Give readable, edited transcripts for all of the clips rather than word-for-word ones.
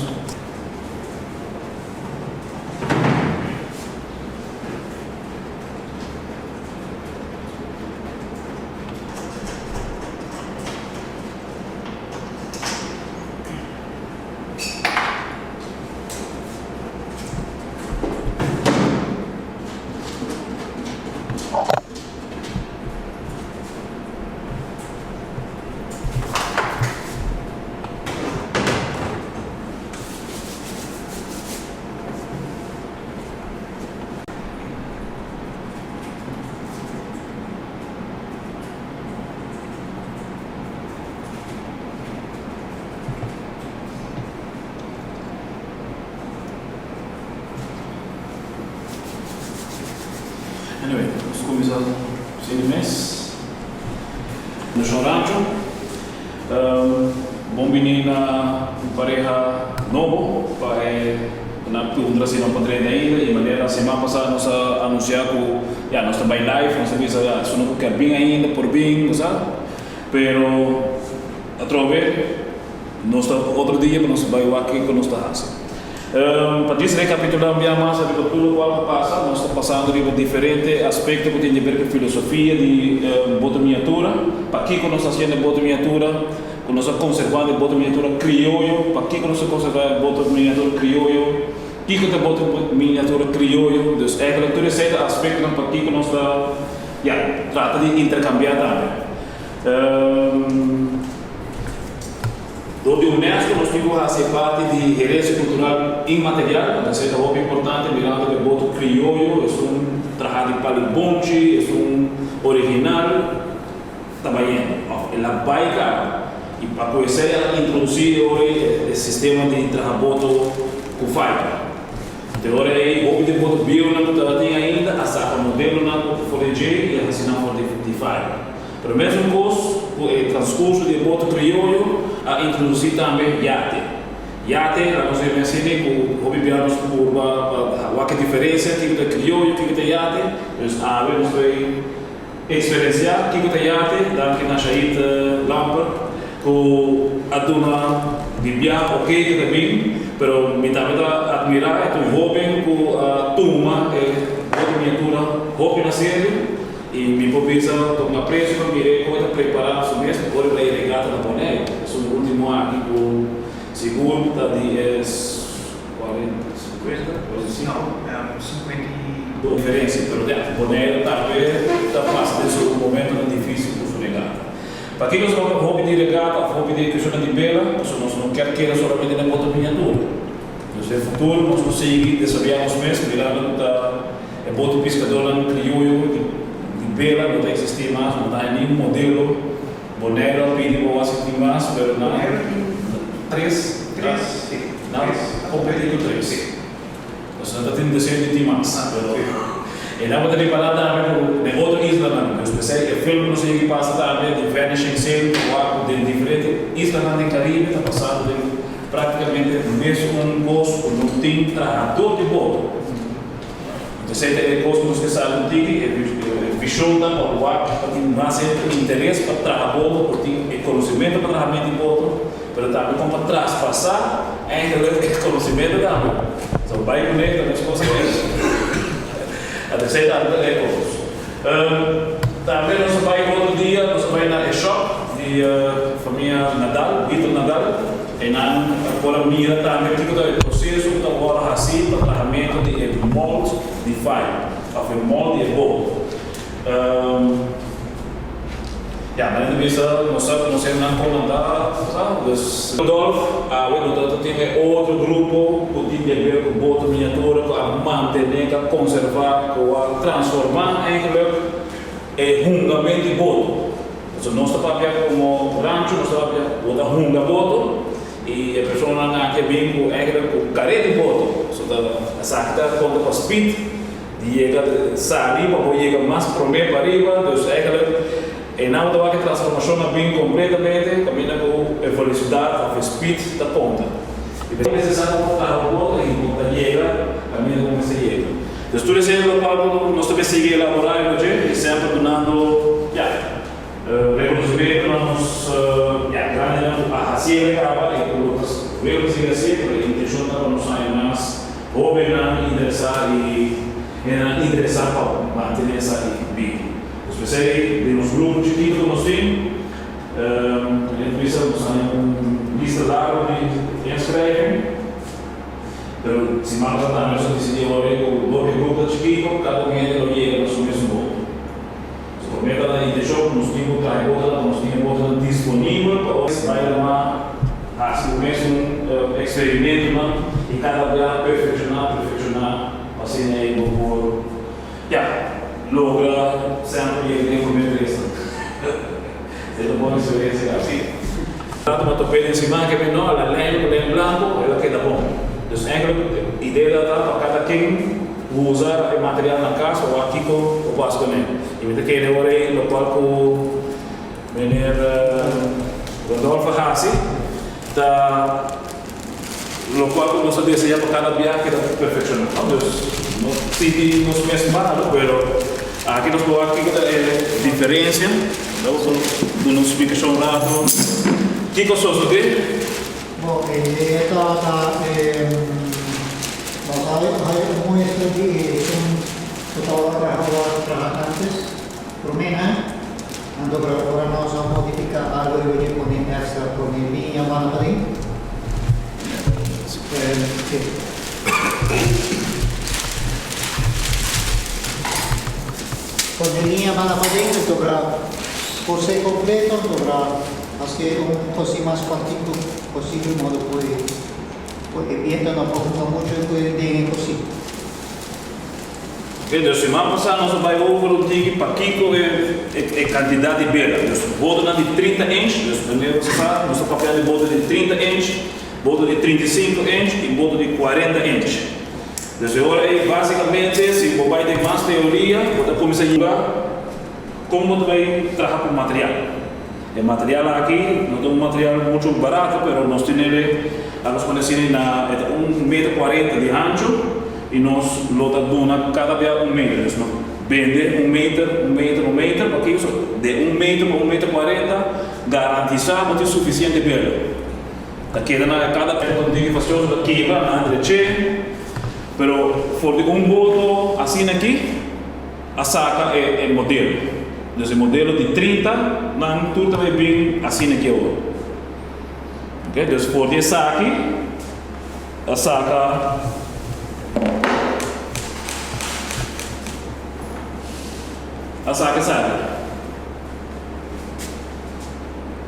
food. Anyway, nos cuminsa sin di mes. Fundacion Rancho. Bon bini na un pareha nobo pa e nan puntra si nan por drenta ainda y manera siman pasa nos a anuncia cu ya nos ta bay live, nos ta bisa ya esun cu kier bin ainda por bin, bo sa. Pero atrobe nos ta otro dia pa nos bay wak kico nos ta haci. Pa djis rekapitulá un bia mas riba tur lokual ku pasa, nos ta pasando riba diferente aspekto ku tin di ber ku filosofia di boto miniatura, pakiko nos ta hasiendo e boto miniatura, ku nos ta konservando e boto miniatura krioyo, pakiko nos ta konservá e boto miniatura krioyo, kiko ta e boto miniatura krioyo. Dus eigentlik tur esei ta aspektonan pakiko nos ta, ya, trata di interkambiá tambe. Dor di UNESCO nos tin ku hasi e parti di herensia kultural inmaterial, anto esei ta hopi importante mirando ku e boto krioyo, esun traha di pali bonchi, esun original ta bayendo òf el a bai kaba i pa ku esei a introdusí e ora ei e sistema di traha boto ku fiber. Anto e ora ei hopi di e boto bieunan ku tabatin ainda a saka modelonan for di dje i a hasi nan for di fiber. Pero mesun kos ku e transkurso di e boto krioyo a introdusí tambe yate. Yate, laga nos yama asina ku hopi bia nos purba pa wak e diferensia kiko ta krioyo, kiko ta yate. Dus awe nos ta bai eksperensiá kiko ta yate, danki na Shahid Lamper ku a duna di bia oke ke ta bin, pero mi tambe ta atmirá e ta un hóben ku a tuma e boto miniatura hopi na serio. I mi por bisa ku un apresio pa mir'é kon e ta prepará su mes pa ora e bai regata na Boneiru. Esun último aki ku sigur ta di e kuarenta, sinkuenta, 45? No, 52. Diferensia, pero ya, Boneiru tambe ta pasa den su momentonan difísil ku su regata. Pakiko nos papia hopi di regata òf hopi di kuestionnan di bela? Pasobra nos no kier keda solamente den boto miniatura. Dus den futuro nos lo sigui desaroyá nos mes mirando ku ta. E boto piskadónan krioyo di bela no ta eksistí mas, no ta hay ningun modelo. Boneiru a pidi pa wak si tin mas, pero nan Boneiru tin tres, tres, sí, nan tres. kompetí ku tres. Sí. Nos no ta tin deseo di tin mas, Ah, pero sí. e nan bo ta ripará tambe ku den otro islanan, dus p'esei e film ku nos a yegi pasa tambe di Vanishing Sail ku wak ku den diferente islanan den Karibe ta pasando den praktikamente mesun kos ku no tin trahadó di boto. Entonces ta e cos cu nos ke sa un tiki, e vision ta pa wak pa tin mas hende cu interes pa traha boto, por tin e conocimento pa traha menti boto, pero tambe con pa traspasa eigenlijk e conocimento tambe. So bay cu ne ta mes cosa cu eso. Entonces tambe ta e cos. Tambe nos a bay otro dia, nos a bay na e shop di famia Nadal, Vito Nadal. Einan por a mira tambe kiko ta e proseso ku ta wòrdu hasí pa trahamentu di e mold di fai òf e mold di e boto. Ya, manera ta bisa nos sa ku nos hendenan komandá, sa, dus. Rudolf, awe no ta tin e otro grupo ku tin di haber ku boto miniatura ku a mantené, ku a konservá, ku a transformá eigenlijk e hungamen di boto. Pasobra nos ta papia komo rancho, nos ta papia bo ta hunga boto i e personanan aki a bin ku eigenlijk ku kare di boto. So ta esaki ta konta pa speed di yega sali pa bo yega mas prome pa riba. Dus eigenlijk einan bo ta wak e transformashon a bin kompletamente kaminda ku e velosidat òf e speed ta konta. I p'esei mester sa kon ta traha bo boto i bo ta yega kaminda ku bo mester yega. Dus tur esei lokual ku nos ta bin sigui elaborá riba dje i semper dunando, ya, rekonosementu na nos, ya, grandinan ku a hasié kaba i ku lo ta Pueblo sigui hasié, pero e intenshon ta pa nos haña mas hóbennan interesá i hendenan interesá pa mantené esaki bibu. Pues p'esei den nos grupo chikitu ku nos tin, den bisa nos haña un lista largu di inschrijving, pero siman pasá tambe nos a disidí awor ku dor e grupo ta chikitu, kada un hende lo yega na su mesun boto. Su promé ta na intenshon ku nos tin ku traha e botonan pa nos tin e botonan disponibel pa ora bai lamá hasi bo mes un eksperimentonan i kada bia perfekshoná perfekshoná pa asina ei bo por ya logra semper yega den e promé tresnan. Esei ta un bon eksperensia kasi. Tantu bo ta pende encima ke men no la lijn ku lijn blanko el a keda bon. Dus eigenlijk e idea ta pa kada ken Usa e material na cas pa wak kico bo por haci cu ne. Y mi ta kere ora ey locual cu meneer Rodolfo a haci ta locual cu nos ta desea pa cada biaha keda perfecciona, no? Dus no sinti nos mes malo, pero aki nos por wak kico ta e diferencia. Lo bo por duna un splicacion rato kico a sosode. Bo, e idea tabata nos a haya un muestra di e esun ku tabata traha wòrdu traha ántes, promé nan, anto pero ora nos a modifiká algu riba dje pone èkstra pone liña banda paden. Sí. Pone liña banda paden anto bra kosé kompleto anto bra. Hacié un cosi mas cortico posibel modo cu e biento no por hunga mucho cu e den e cosi. Ok, dus siman pasá nos a bai over un tiki pakiko e kantidat di bela. Dus botonan di 30 inch, dus manera bo sa nos ta papia di boto di 30 inch, boto di 35 inch i boto di 40 inch. Dus e ora ei basikamente si bo bai den mas teoria bo ta kuminsá yuda kon bo ta bai traha ku material. E material aki no ta un material mucho barato pero nos tinele a nos pone asina na e ta un meter cuarenta di hancho y nos lo ta duna cada bia un meter dus nos bende un meter un meter un meter pakico so de un meter pa un meter cuarenta garantisa bo tin suficiente bela ta keda na cada un tiki fastioso ta kebra nan dreche pero for di un boto asina aki. A saka e modelo. Dus e modelo di 30 nan tur ta bay bin asina ki awor. Ok, dus for di esaki a saka a saka esaki.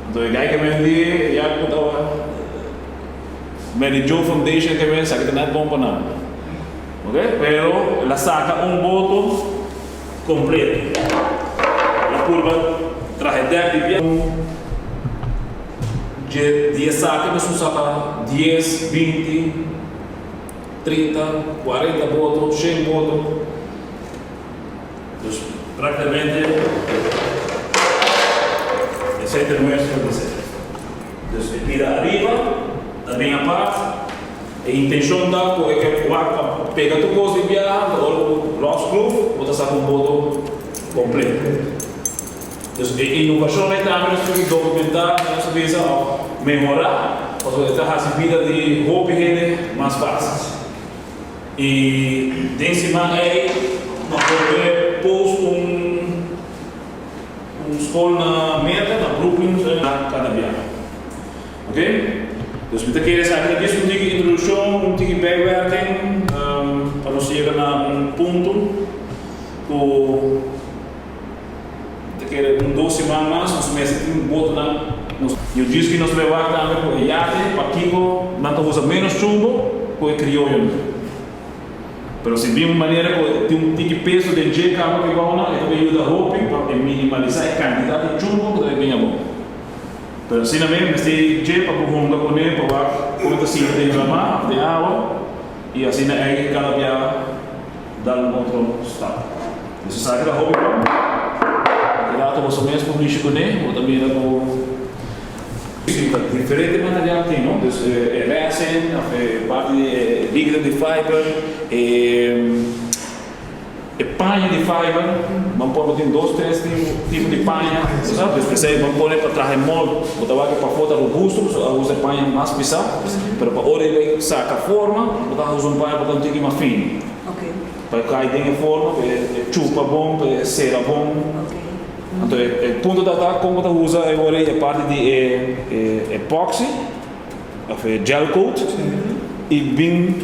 Anto e guy ke men di ya ku ta Mary Jo Foundation ke men esaki ta net bon pa nan. Ok, pero el a saca un boto completo. El a purba traha e dek di bia. Dje di esaki nos usa pa dies, 20, 30, 40 boto, shen boto. Dus practicamente esey ta nuestro deseo. Dus e pida ariba ta bin apart. E intencion ta cu e ke wak pa pega tur cos di biaha, anto ora cu los kloof bo ta saca un boto completo. Dus e innovacion ei tambe nos tin cu documenta, nos ta bisa of mehora, pasobra e ta haci bida di hopi hende mas facil. Y den siman ei nos por be post un un school na Merca, na Brooklyn, cada biaha. Ok, dus mi ta kere esaki ta djis un tiki introduccion, un tiki bijwerking pa nos yega na un punto cu mi ta kere un dos siman mas nos mester tin botonan. Nos yo djis ki nos ta bay wak tambe cu e yate pakico nan ta usa menos chumbo cu e crioyonan. Pero si bin un manera cu tin un tiki peso den dje caba cu e bounan e ta bay yuda hopi pa e minimalisa e cantidad di chumbo cu ta bay bin abou. Pero asina mes mester dje pa bo hunga kuné pa wak kon ta sinti den ramá òf den awa i asina ei kada bia dal un otro stap. Dus esaki ta hopi bon. Aki rato boso mes por mishi kuné, bo ta mira ku si ta diferente material tin, no? Dus e resin òf e parti di e likido di fiber, e. E paña di fiber, ban por bo tin dos tres tipo di paña, bo sa, pues p'esei ban pone pa traha e mold, bo ta wak e pafó ta robusto, pasobra a usa e paña mas pisá, pero pa ora di bai saka forma, bo ta usa un paña ku ta un tiki mas fini, pa e kai den e forma, pa e chupa bon, pa e sera bon. Anto e punto ta ta kon bo ta usa e ora ei e parti di e epoxy. Of e gel coat y bin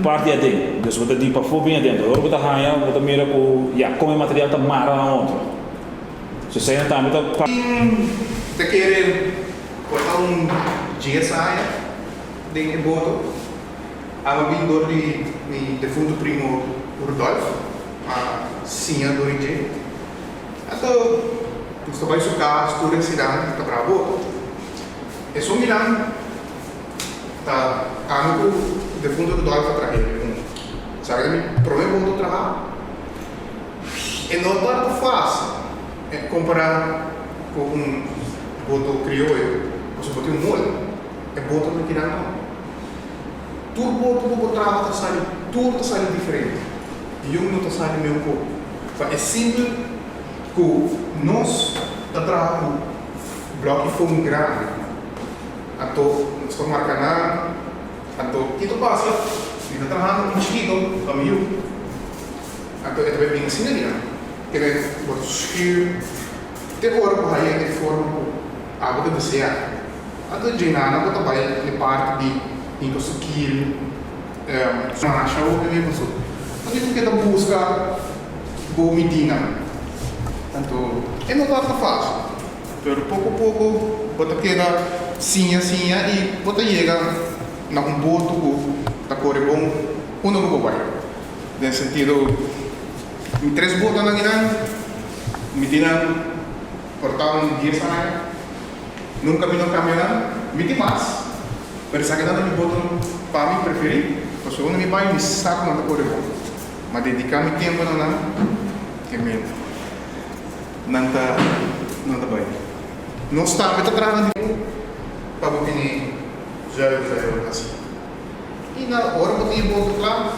parti aden. Dus bo ta di pafó bin aden. Ora bo ta haña bo ta mira ku ya kon e material ta mara na otro. So esei tambe ta parti. Tin ta kere por ta un 10 aña den e boto. Aba bin dor di mi defunto primo Rudolf a siña dor di dje. Anto nos ta bai su kas tur e sidan ta traha boto. Esun minan ta ami ku defunto Rudolf a traha e huntu. Sa ke mi prome boto traha? E no tabata fásil kompará ku un boto krioyo pasobra bo tin un molde. E boto no keda no. Tur boto ku bo traha ta sali tur ta sali diferente. Yun no ta sali meun kos. Pa e simpel ku nos ta traha ku Blòki foam grandi. Anto nos ta marka nan. Anto kiko pasa? Mi ta trahando un chikito pa mi yu. Anto e ta bai bin asina di nan. Ke men bo ta schuur te ora bo haya e forma ku abo ta desea. Anto dje nana bo ta bai e parti di hinka su kil, masha hopi mi paso. Bo tin ku keda buska bo midina. Anto e no tabata fásil. Pero poko poko bo ta keda siña siña i bo ta yega na un boto ku ta kore bon unda ku bo bai. Den sentido, mi tres botonan einan, mi tin nan por ta un dies aña, nunka mi no kambia nan. Mi tin mas, pero esakinan ta mi botonan pa mi preferí, pasobra unda mi bai mi sa ku nan ta kore bon. Mi a dediká mi tempu na nan, ke mi. Nan ta nan ta bai. Nos tambe ta traha na di pa bo tene zuiver hasi. I na ora bo tin e boto kla,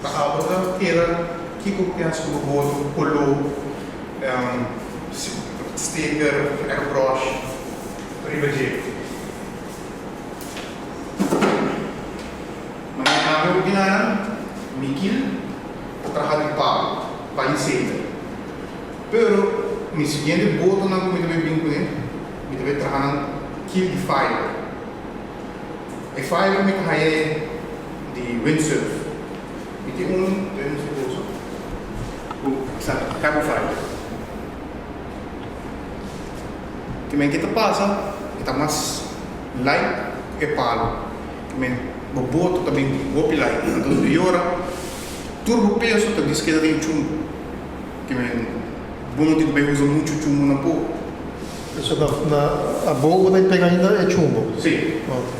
ta abo ta keda kiko bo ke hasi ku bo boto, koló, sticker, airbrush riba dje. Manera ami bo bina nan, Mikil ta traha di palu, pa inseter. Pero mi siguiente botonan ku mi ta bai bin kuné, mi ta bai traha nan kil di fiber. E fiber mi ta haña e di windsurf. Mi tin un den mi bolso ku sa carbon fiber. Ke men ke ta pasa, e ta mas light ku e palu. Ke men bo boto ta bin hopi light. Anto e ora tur bo peso ta diskeda den e chumbo. Ke men bo no tin ku bai usa muchu chumbo na po. Eso na na abou bo ta pega ainda e chumbo? Si. Ok.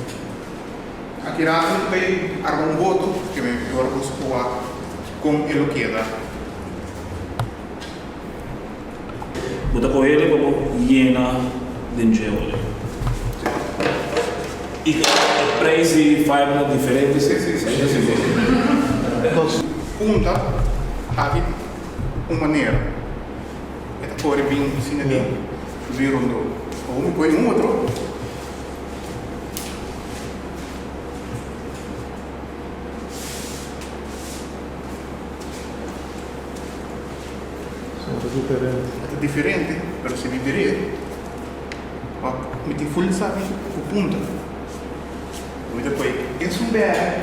Aki rato mi ta bai arma un boto, ke men e ora bo sa por wak kon e lo keda. Bo ta kohe pa bo yena den dje ora. I e prijs di fiber ta diferente. Si, si, si. Si, si. Dos punta habi un manera. E ta kore bin asina di bin rondó. Awor mi kohe un otro. Ta diferente. Ta diferente, pero si mi biri'e, wak, mi tin ful sabi ku punta. Mi ta poi esun bèrdè.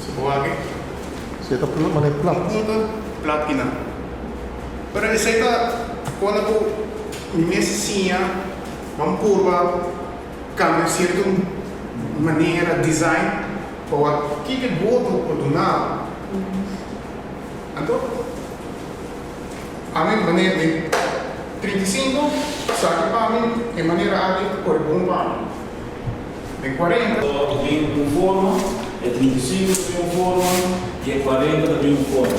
Si bo wak e. Si e ta manera plat. Un punta plat kinan. Pero esei ta kona ku mi mes siña, ban purba. Cambia cierto manera, design, pa wak kiko e boto por duna bo. Anto, ami manera di 35, saki pa mi e manera aki ta kore bon pa mi. Den 40. Ta bin un forma, e 35 ta bin un forma y e 40 ta bin un forma.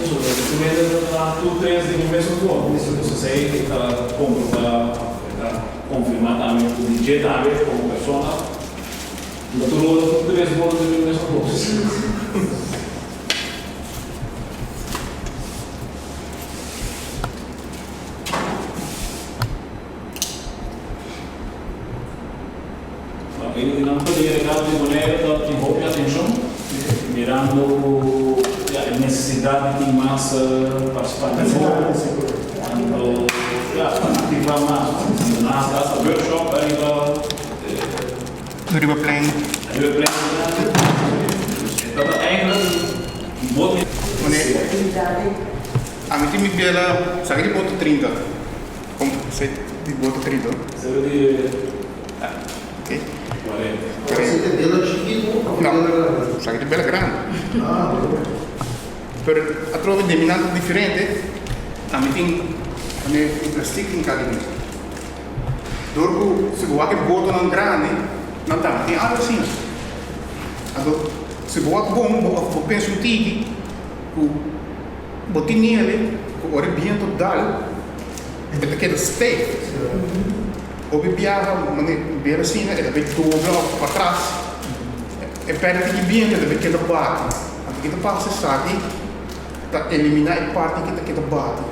Asina, tur tres den e mesun forma. Entonces esey ta compra pa. konfirmá tambe ku di dje tambe komo persona no ta tur ora tur tres boto ta bini mesun kos. E nan ta di regalo di Bonaire ta tin hopi atenshon, mirando ku ya e nesesidat di tin mas partisipante nobo, anto ya pa aktivá mas. Anto nan hasi asta workshop ariba Riba plein. Riba plein grandi. Dus e tabata eigenlijk un bon. Wanneer ami tin mi bela, sa ki di boto 30. Kom, se di boto 30. Sero di Ok. 40. Esei ta bela chikitu of No, bela grandi? sa ki di bela grandi. Ah, bon. Pero atrobe den mi nan ta diferente, ami tin wanneer un plastic tin kadi mi. Dor ku si bo wak e botonan grandi, nan tambe tin algo asina. Anto si bo wak bon, bo of bo pensa un tiki ku bo tin nieve ku ora e biento dal e ta keda stijf. Hopi biaha manera bira asina e ta bay dobla of patras, e perde tiki biento e ta bay keda bati. Anto ki ta pasa esaki ta elimina e parti ki ta keda bati.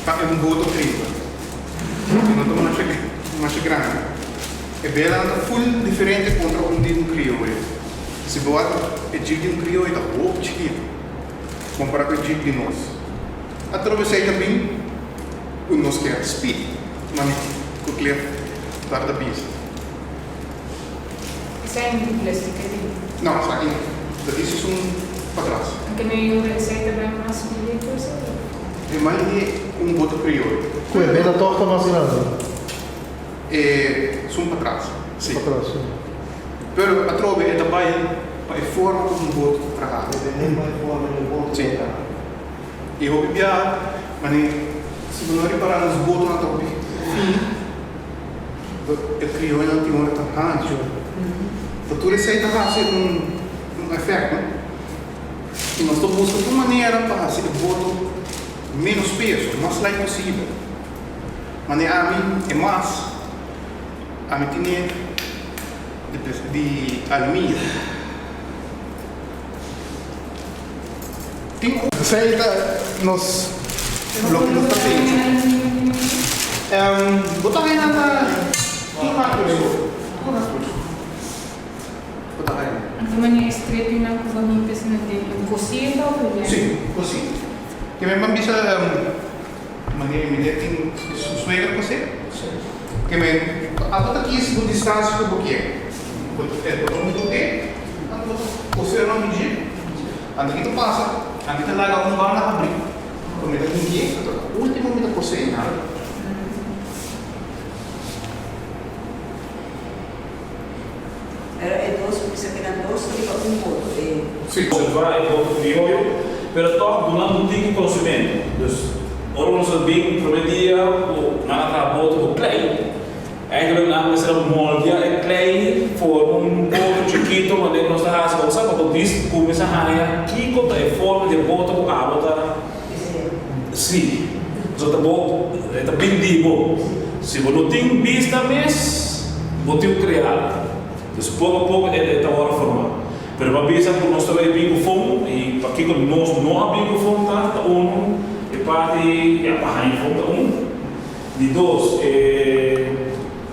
Ta un boto 30. E no ta masha masha grandi. E belanan ta full diferente kontra un di un krioyo. Si bo wak e jeep di un krioyo ta hopi chikito kompara ku e jeep di nos. Atrobe esei ta bin ku nos kier speed mane ku Cliff tabata bisa. Esei no tin plastic e tin? No, esaki no. Ta dici esun patras. Anke mi yora esei ta bai mas bile ku esei? E mai di un boto krioyo. Ku e bela tòg ta mas grandi? E sun patras, si. Patras, si. Pero atrobe e ta bai pa e forma ku un boto ta traha. E bende pa e forma di e boto ta Si. traha. E hopi biaha, mane si bo no ripará nos botonan ta hopi fini, e krioyonan tin ora ta hanchu. Ta tur esei ta hasi un un efèkto. I nos ta buska tur manera pa hasi e boto ménos peso, mas lait posibel. Mane ami e mas, ami tine di di aluminio. Tin un. Esei ta nos loke nos ta pensa. Bo ta haña na tur hardware store. Tur hardware store bo ta haña. Anto manera e strepinan ku bo hinta asina den un kosita of den. Si, kosita. Ke men ban bisa manera mi den tin su suegra kosé. Ke men abo ta kis bo distansia ku bo kier. Bo ta un toke, anto bo ta kosé rònt di dje. Anto ki ta pasa? Ami ta laga un banda habrí pa mi ta limpi'é, anto ultimo mi ta kosé e nan. Pero e dos bisa ke nan dos riba un boto, e. Sí. Observá e boto krioyo, pero tòg duna un tiki konosementu. Dus, ora ku nos a bin promé dia ku nan a traha boto ku klei, Eigenlijk nan mester a moldia e klei for un boto chikito manera nos ta hasi bo sa pa bo dis kuminsá haña kiko ta e forma di e boto ku abo ta si pasobra ta bo e ta bin di bo si bo no tin bista mes bo tin ku krea dus poko a poko e ta wòrdu formá pero pa bisa ku nos ta bai bin ku fon i pakiko nos no a bin ku fon ta ta unu e parti ya pa haña fon ta un. Di dos, e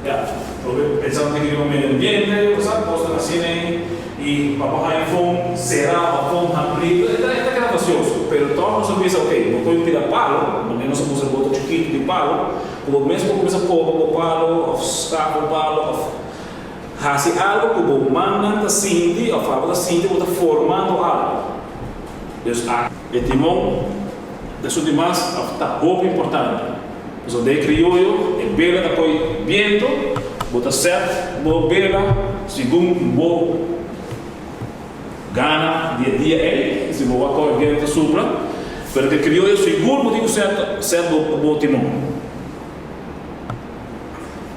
ya, probe pensando tin riba medio ambiente, bo sa, kosnan asina ei, i pa bo haña fon será òf fon habrí, e ta e ta keda fasioso. Pero tòg nos a bisa, oke, bo por pida palo, manera nos a usa boto chikitu di palo, ku bo mes por kuminsá koba bo palo òf skaf bo palo òf hasi algu ku bo mannan ta sinti òf abo ta sinti bo ta formando algu. Dus a. E timon ta su di mas of ta hopi importante. Pasobra den e krioyo e bela ta poi biento, bo ta set bo bela segun bo gana di e dia ei, si bo wak kòre biento ta supla, pero den krioyo sigur bo tin ku set set bo timon.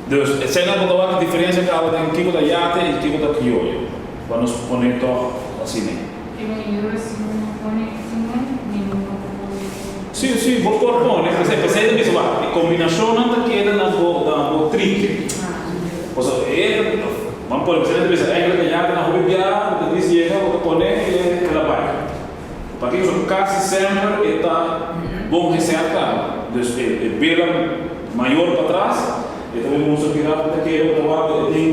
Dus eseinan bo ta wak e diferensia kaba den kiko ta yate i kiko ta krioyo, pa nos pone tòg asina. E mayor si no pone e timon, mi no por pone e timon. Sí, sí, bo por pone, p'esei, p'esei ta bisa wak, e kombinashonnan ta keda na bo, na bo trike. Pasobra e, ban pone, p'esei nan ta bisa eigenlijk e yate nan hopi biaha, bo ta dis yega, bo ta pone i el a bai. Pakiko? Pasobra kasi semper e ta bon geset kaba. Dus e, e bela mayor patras, e ta bin mustra ki rato ta keda, bo ta wak, e tin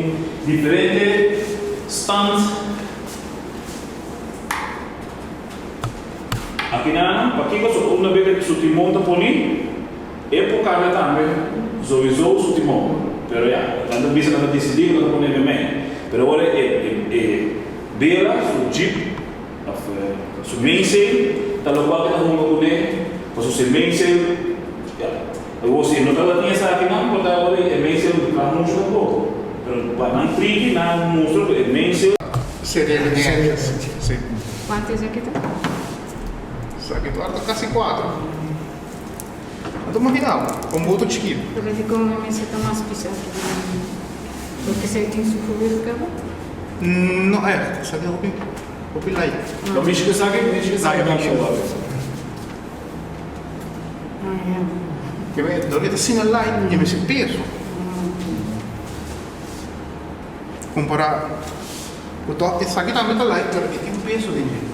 diferente stand. Akinan, pakiko su una bebe su timon ta poni? E por kambia tambe zoizo su timon. Pero ya, nan ta bisa nan ta disidí ku nan ta pone memei. Pero ora e e e bela su jeep òf su mainsail ta lokual ku ta hunga kuné, pasobra si e mainsail ya, awor si e no tabatin esakinan por ta ora e mainsail no traha muchu tampoco. Pero pa nan triki nan a mustra ku e mainsail. Seria di dientes, si. Kuantu esaki ta? Esaki ta ta kasi kuatro. Anto imagina bo, un boto chikitu. Pero dikon e mester ta mas pisá ku di nan? Porque esei tin su gewicht kaba? No ègt, esaki hopi hopi light. Lo mishi ku esaki? Mishi ku esaki ta hopi. Ah ya. Ke dor e ta asina light e mester peso. Kompará ku tòg esaki tambe ta light pero e tin peso den dje.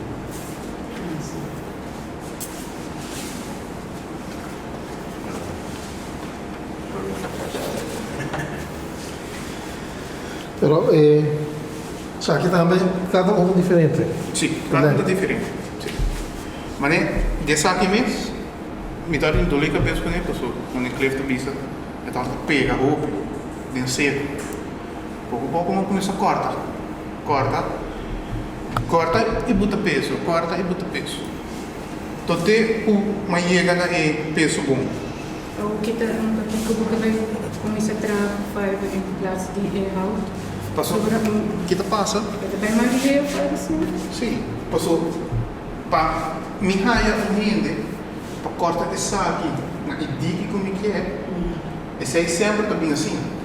Pero e esaki tambe kada un diferente. Sí, kada un ta diferente. Sí. Mane di esaki mes mi ta tin dole kabes kuné pasobra mane Cliff ta bisa e tabata pega hopi den seku. Poko poko mi a kuminsá kòrta, kòrta, kòrta i buta peso, kòrta i buta peso. Tote ku mi a yega na e peso bon. Awor ki ta pakiko bo ta bai kuminsá traha ku fiber en plas di e hout? Pasobra ki ta pasa? E ta bai mas leu pa asina? Sí, paso pa mi haya un hende pa kòrta esaki na e diki ku mi kier, Esei semper ta bin asina.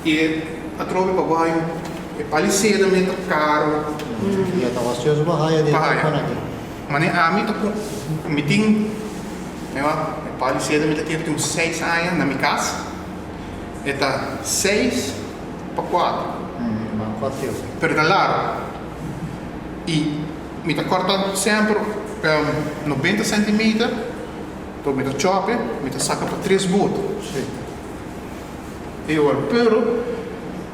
E atrobe pa bo haya un e paliseda me ta karo. Ya ta wastioso pa haya den Pa haya. kon aki. Mane ami ta ku mi tin mi wak e paliseda mi ta kere tin un seis aña na mi kas. E ta seis pa kuater. Ma kuatioso. Pero ta largo. I mi ta kòrta semper 90 centimeter. To mi ta chope, mi ta saka pa tres boto. Sí. E ora, pero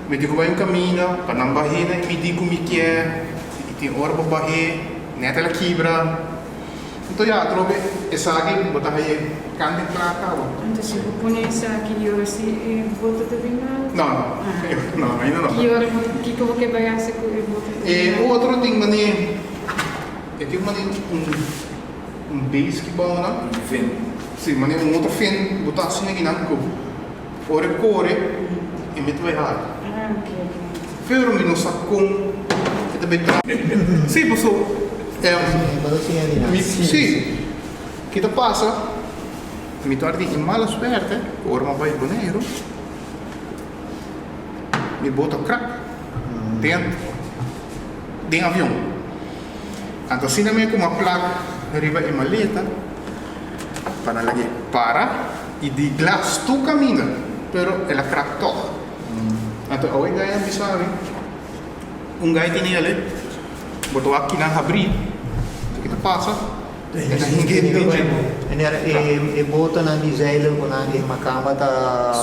mi di ku bai un kaminda pa nan bah'é na i mi di ku mi kier i tin ora pa bah'é, nèt el a kibra. Anto ya, atrobe esaki bo ta hañ'é kante kla kaba. Anto si bo pone esaki i ora si e boto ta bin alto? No, no, no, ainda no. Ki ora bo, kiko bo ke bai hasi ku e boto ta bin alto? E otro tin manera, e tin manera un. Un base ki bou nan. Un fin. Si, manera un otro fin bo ta asina ki nan ku ora e kore e mete bai hala. Ah, ok, ok. Pero mi no sa kon e ta bai traha. Si, paso mi si, ki ta pasa mi ta di e mala suerte ku ora mi a bai Boneiru mi bota krak den den avion. Anto asina mi a kuma plak riba e maleta pa nan lag'é para i di glas tur kaminda, pero el a krak tòg. Anto awe gai a bisa mi, un gai tene al'é, bo ta wak kinan habrí, anto ki ta pasa? E ta hinke den dje. En era e botonan di zeilen ku nan e makamba ta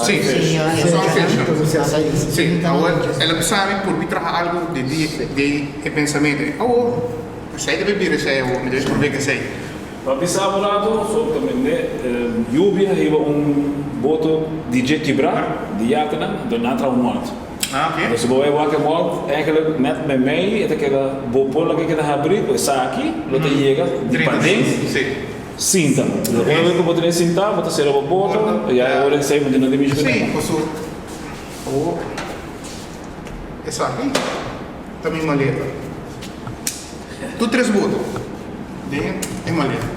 siña e muchanan. Sí, awor el a bisa mi por mi traha algu di di e pensamentu. Awor, esei ta bira esei awor, mi debe purbe ku esei. Pa bisa bo rato, so ta mende yubia hiba un boto di dje kibrá, di yatenan, anto nan a traha un mòlt. Ah, oké. Anto si bo bai wak e mòlt, eigenlijk nèt meimei e ta keda, bo por loke keda habrí ku esaki lo ta yega di paden. Sí. Sinta. Una vez ku bo tene sintá, bo ta sera bo boto, ya e ora esei bo no tin mishi ku Sí, nada. paso awor esaki ta mi maleta. Tur tres boto den e maleta.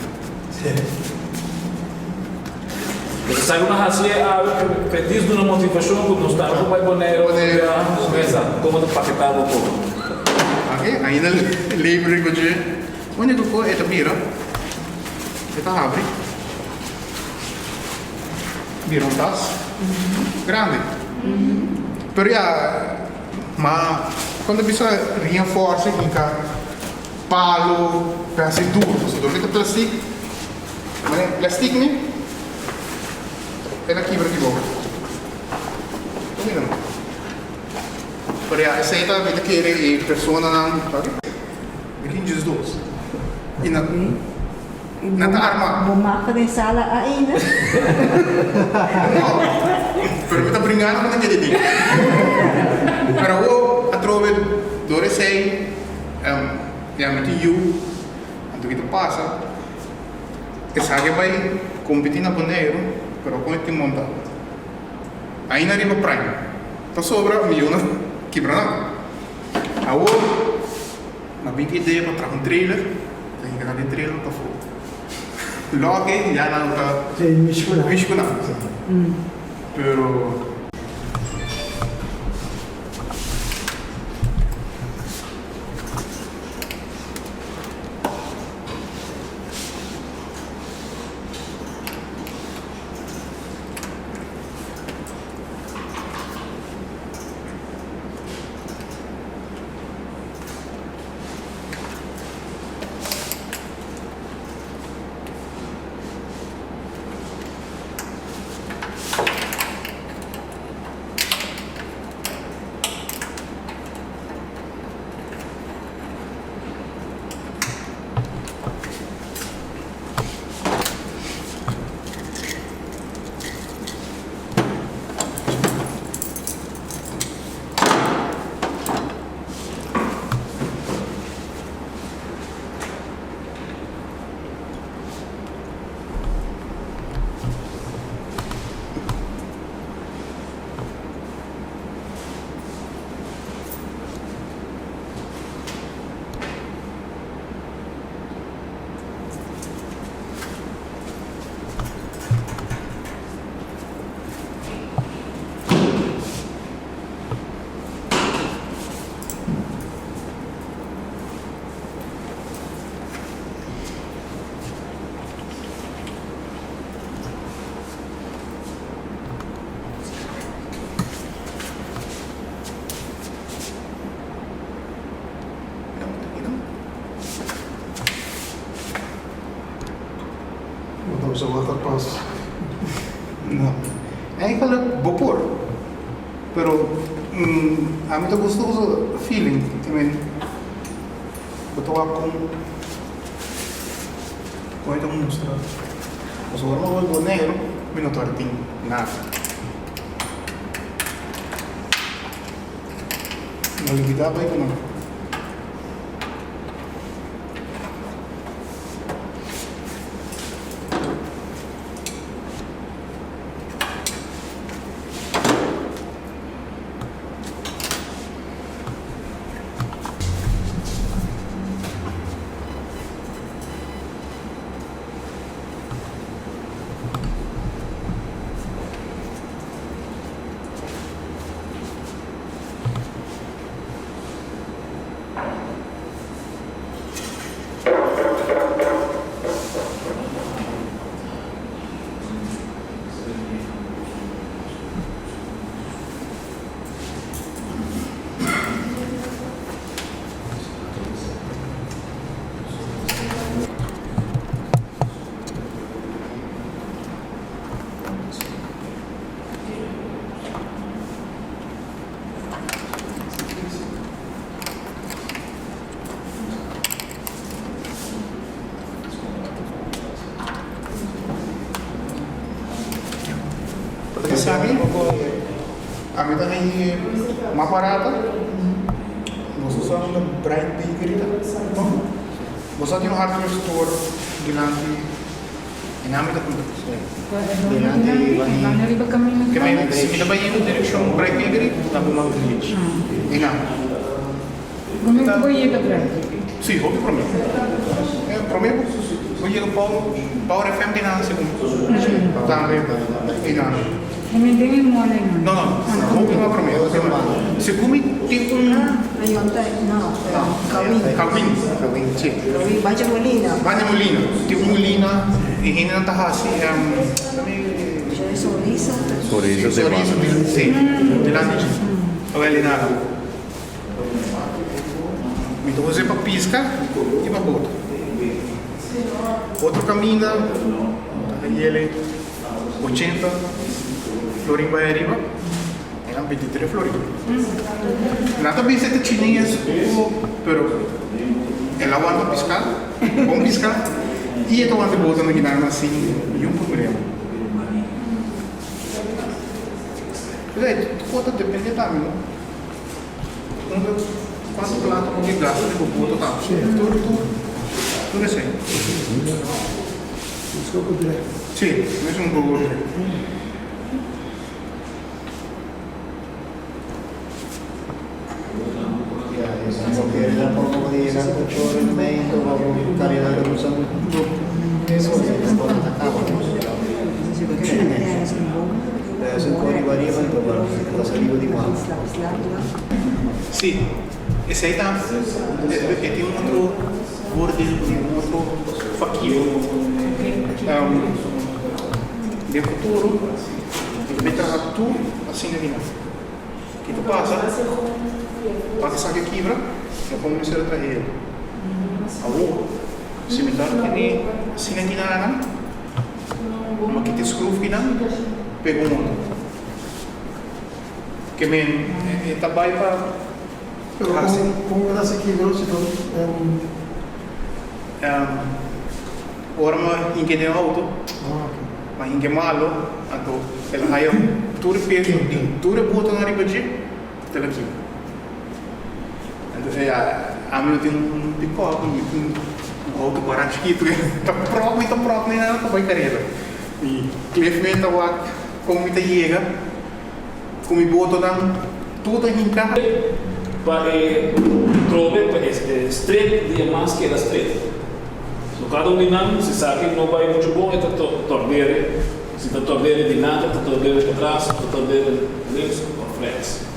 Bo sa ku nan hasi e awe p'e dis duna motivashon ku nos ta ku bai Boneiru ya mesa komo ta paketá bo por. Oke, ainda label riba dje. Úniko ku e ta bira. E ta habri. Bira un tas grandi. Pero ya, ma kon ta bisa reinforce hinka palo pa hasi duro. Pasobra dor ku ta plastic, manera plastic mi e ta kibra di boka. Ta mira no. Pero ya, esei ta mi ta kere e personanan. Mi tin 12. I na nan ta armá. Bo mapa den sala ainda? No, pero mi ta bringando ku nan keda di. Pero awor atrobe dor esei, ya mi tin yu, anto ki ta pasa, esaki a bai kompetí na Boneiru, pero kon e tin montá? Ainda riba Prime. Pasobra mi yu na kibra nan. Awor m'a bin ku idea pa traha un trailer, ta hinka nan den trailer pafó. Loke ya nan ta mishi ku nan. Pero. Bo ta usa waterpas? No. Eigenlijk bo por. Pero ami ta gusta usa feeling. I mean, bo ta wak kon kon e ta mustra. Pasobra ora mi a wak Boneiru mi no tabata tin nada. No lubida bai ku nan. Esaki ami ta haña mas barata. Nos a usa na Bright Bakery ta. Nos a tin un hardware store dilanti e nan mi ta kumpra. Ke men si mi ta bai den direkshon Bright Bakery ta bo man drechi. E nan. Promé ku bo yega Bright Bakery? Si, hopi promé. Promé ku bo yega Power FM tin nan segun tambe e nan. Promé den e mall ei nan? No, no, hopi mas promé. Segun mi tin un. No, Kawin. Kawin, si. Kawin, Banja Molina. Banja Molina, tin un molina. E hendenan ta hasi Sonrisa si Sonrisa si dilanti dje. Awel di nada. Mi ta usa pa pisca y pa boto. Otro caminda ta yele 80 florin bay ariba. Eran 23 florin. Nan ta bisa ta chines pero el a wanta pisca, bon pisca y e ta wanta e boto nan kinan sin niun problema. P'esei tur ta depende tambe no. Unda cuanto plata bo ke gasta riba boto tambe. Tur tur tur esei. Si, mes un poco direct. Sí, esei ta e tin un otro voordeel di un otro fakio. Den futuro mi ta bay traha tur asina di nan. Ki ta pasa? Pasa esaki a kibra, no por mester a traha el. Awor, si mi ta tene asina di nan, mi a kita e scruf di nan, pega un otro. Ke men e ta bai pa Pero hasi. Kon e ta hasi kibra si ta un. Ora mi a hinke den auto, mi a hinke malo, anto el a haya tur e peso di tur e botonan riba dje, el a kibra. Anto ami no tin un pick-up, mi tin un auto baran chikitu, ta prop mi ta prop mi nada pa bai kareda. I Cliff mi ta wak kon mi ta yega ku mi botonan tur ta hinká. Pa e trobe pa e stret di e mas keda stret. So kada un di nan si sa ke no bai muchu bon e ta tordere, si ta tordere dilanti ta tordere patras, ta tordere links of rechts.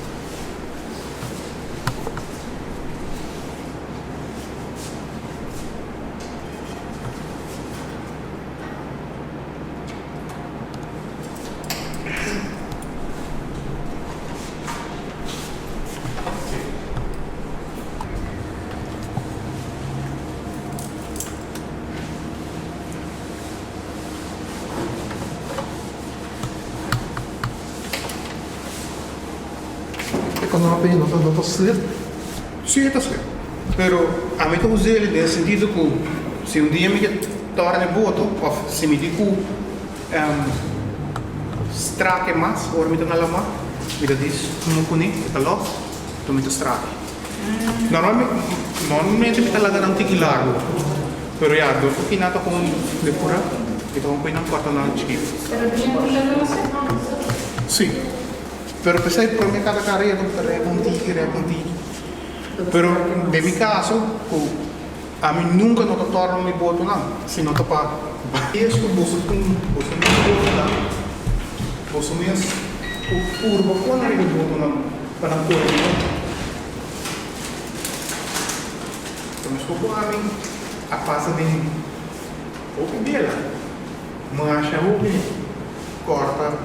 E konopi no ta no ta slip? Si e ta slip. Pero ami ta us'el den sentido ku si un dia mi ke torna e boto of si mi di ku strake mas ora mi ta na lama mi ta dis un kuné e ta los enton mi ta strake. Normalmente mi ta laga nan tiki largu pero ya dor ku kina ta kon depura mi ta kon poi nan kòrta nan chikitu. Pero bientu ta los? Si, pero p'esei prome kada karera mi ta rèk un tiki rèk un tiki pero den mi kaso ku ami nunka no ta tòrna mi botonan si no ta pa es ku boso tin boso mes botonan boso mes ku purba pone riba e botonan. Pa nan kore di nobo. Ta meskos ku ami a pasa den hopi bela, masha hopi kòrta,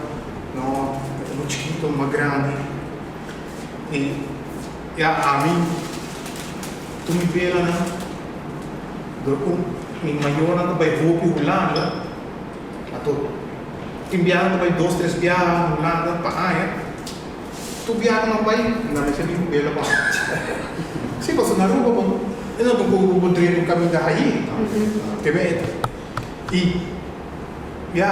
no un chikito, un mas grandi. I ya ami tur mi belanan dor ku mi mayornan ta bai hopi Hulanda, anto tin biaha nan ta bai dos tres biaha Hulanda pa aña. Tur biaha nan bai, nan mester bin ku bela pa. Si, pasobra na Aruba bo e no ta ku bo drenta un kaminda hayi. Te be i ya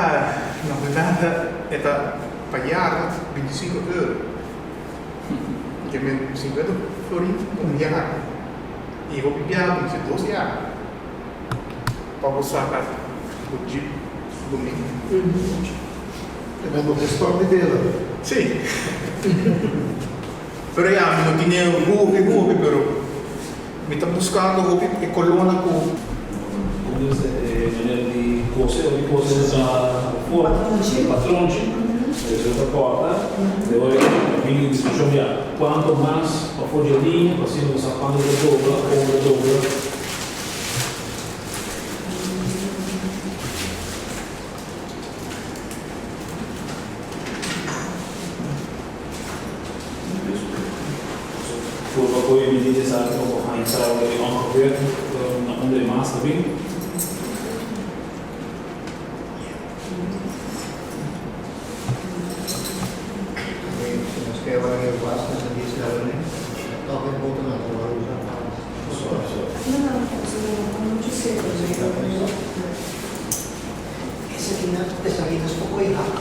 na Hulanda e ta pa yarda 25 euro. Ke men 50 florin un yarda. I hopi biaha bo mester dos yarda pa bo saka bo jeep domingo. E men bo ta stop di bela. Sí. Pero ya, mi no tine hopi hopi, pero mi ta buscando hopi e colornan cu. Como dice e manera di cose, hopi cose ta forma di patronchi, eso ta corta, de hoy bini discusion ya cuanto mas pafo dje liña pa asina bo sa cuanto ta dobla, con ta dobla. bendita esaki pa bo haña sa ongeveer na unda e mas ta bin. Si nos ke wak e was nos a bisa awe tòg e botonan ta wòrdu usá pa Esaki nos por kohe hak.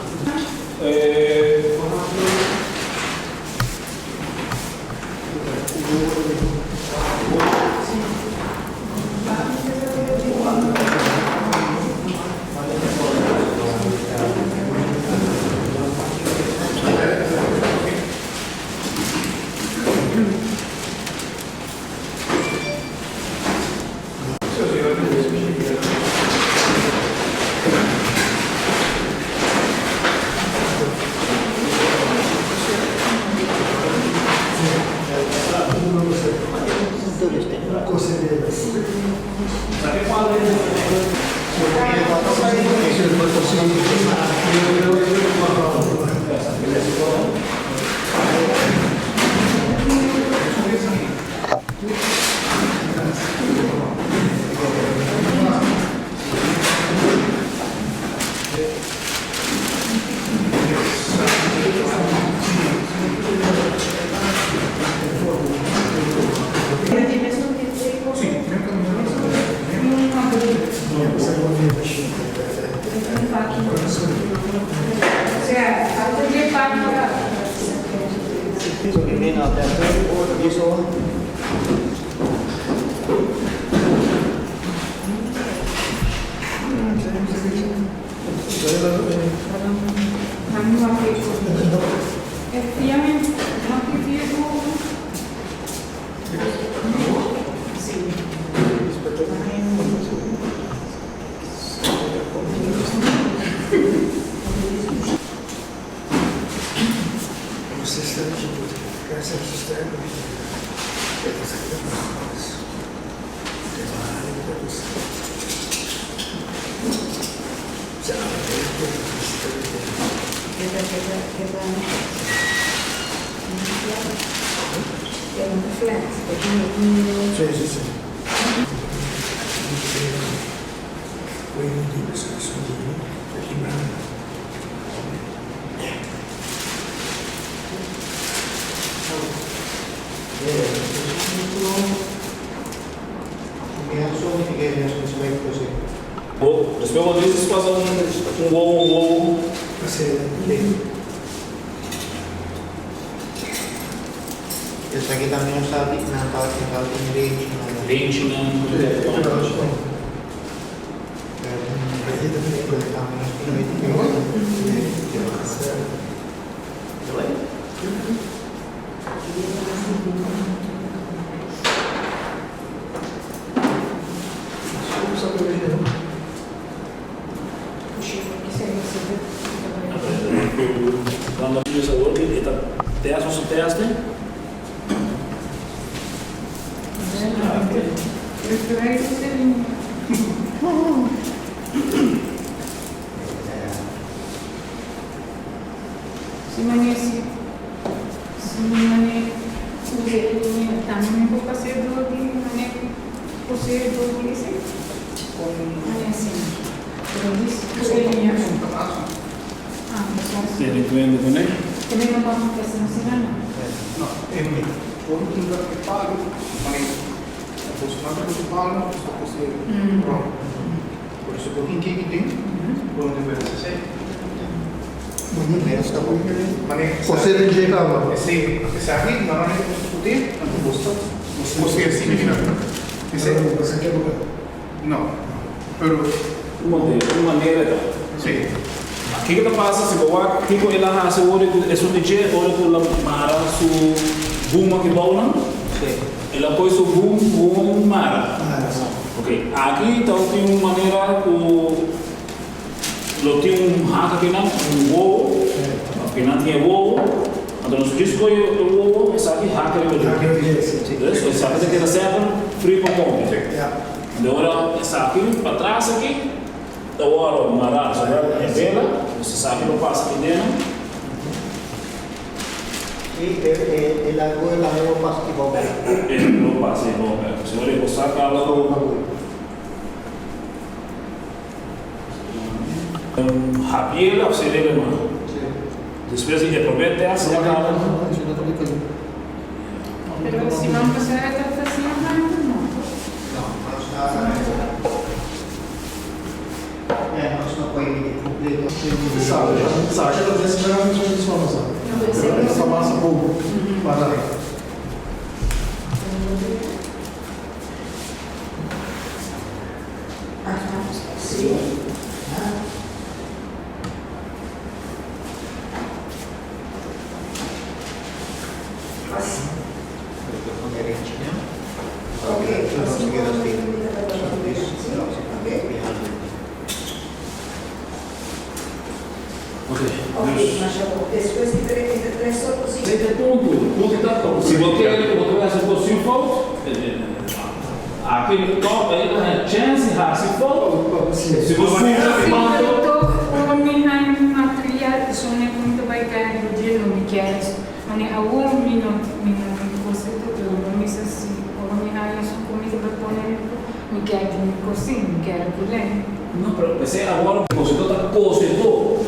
Bo, despues bo dices pasa un un wowo un wowo. Esaki tambe nos ta nan ta nan tin renchinan. Renchinan. Cuando yo sabor que esta test o su test. Si mane si si mane usa e tambe por hacer door di mane coser door di esey. Mane asina. Pero dis usa e liña. Ah, pues. Tene cuenta con él. Tambe no por hacer asina no. No, por tin e palo, mane acostumado cu su palo, so cose wrong. Por eso por tin que tin, por onde ver se. Mane Você tem jeito agora. Esse esaki normalmente você pode anto gusta. Você assim que não. Esse no. Pero Un manera ta. si. Kico ta pasa si bo wak kico el a haci ora cu esun di dje ora cu el a mara su boom aki bounan? El a poi su boom boom mara. Ok, aki ta tin un manera cu lo tin un hak akinan, un wowo. Akinan tin e wowo. Anto nos djis coge e wowo esaki hak riba dje. Dus esaki ta keda semper free pa move. De ora esaki patras aki ta wòrdu mará zowel e vela, dus esaki lo pasa aki dentro. I e largo e largo pas ki bo bek. E lo pasa i bo bek. Si ora bo sa kaba ku. Hapiel of serebe man. Despues di e prome test ya kaba. Pero siman pasá e tabata asina tantu, no? No, nos ta. Nos no por midi completo. Sa ke ta desesperá mi su sona sa. Pero ta mas abou para. Esei ta e punto. Punto ta si bo kere ku bo ta bai hasi kos sin fout, aki tòg ei ta haña chèns di hasi fout. Si bo sufri Si tantu. tòg ora mi haña material esone ku mi ta bai kaya riba dje lo mi kere. Mane awor mi no mi no tin concepto pero bo mester si ora mi haña su comida pa pone riba mi kier di mi cocin mi kier cu len. No pero p'esei awor e cosedor ta cosedor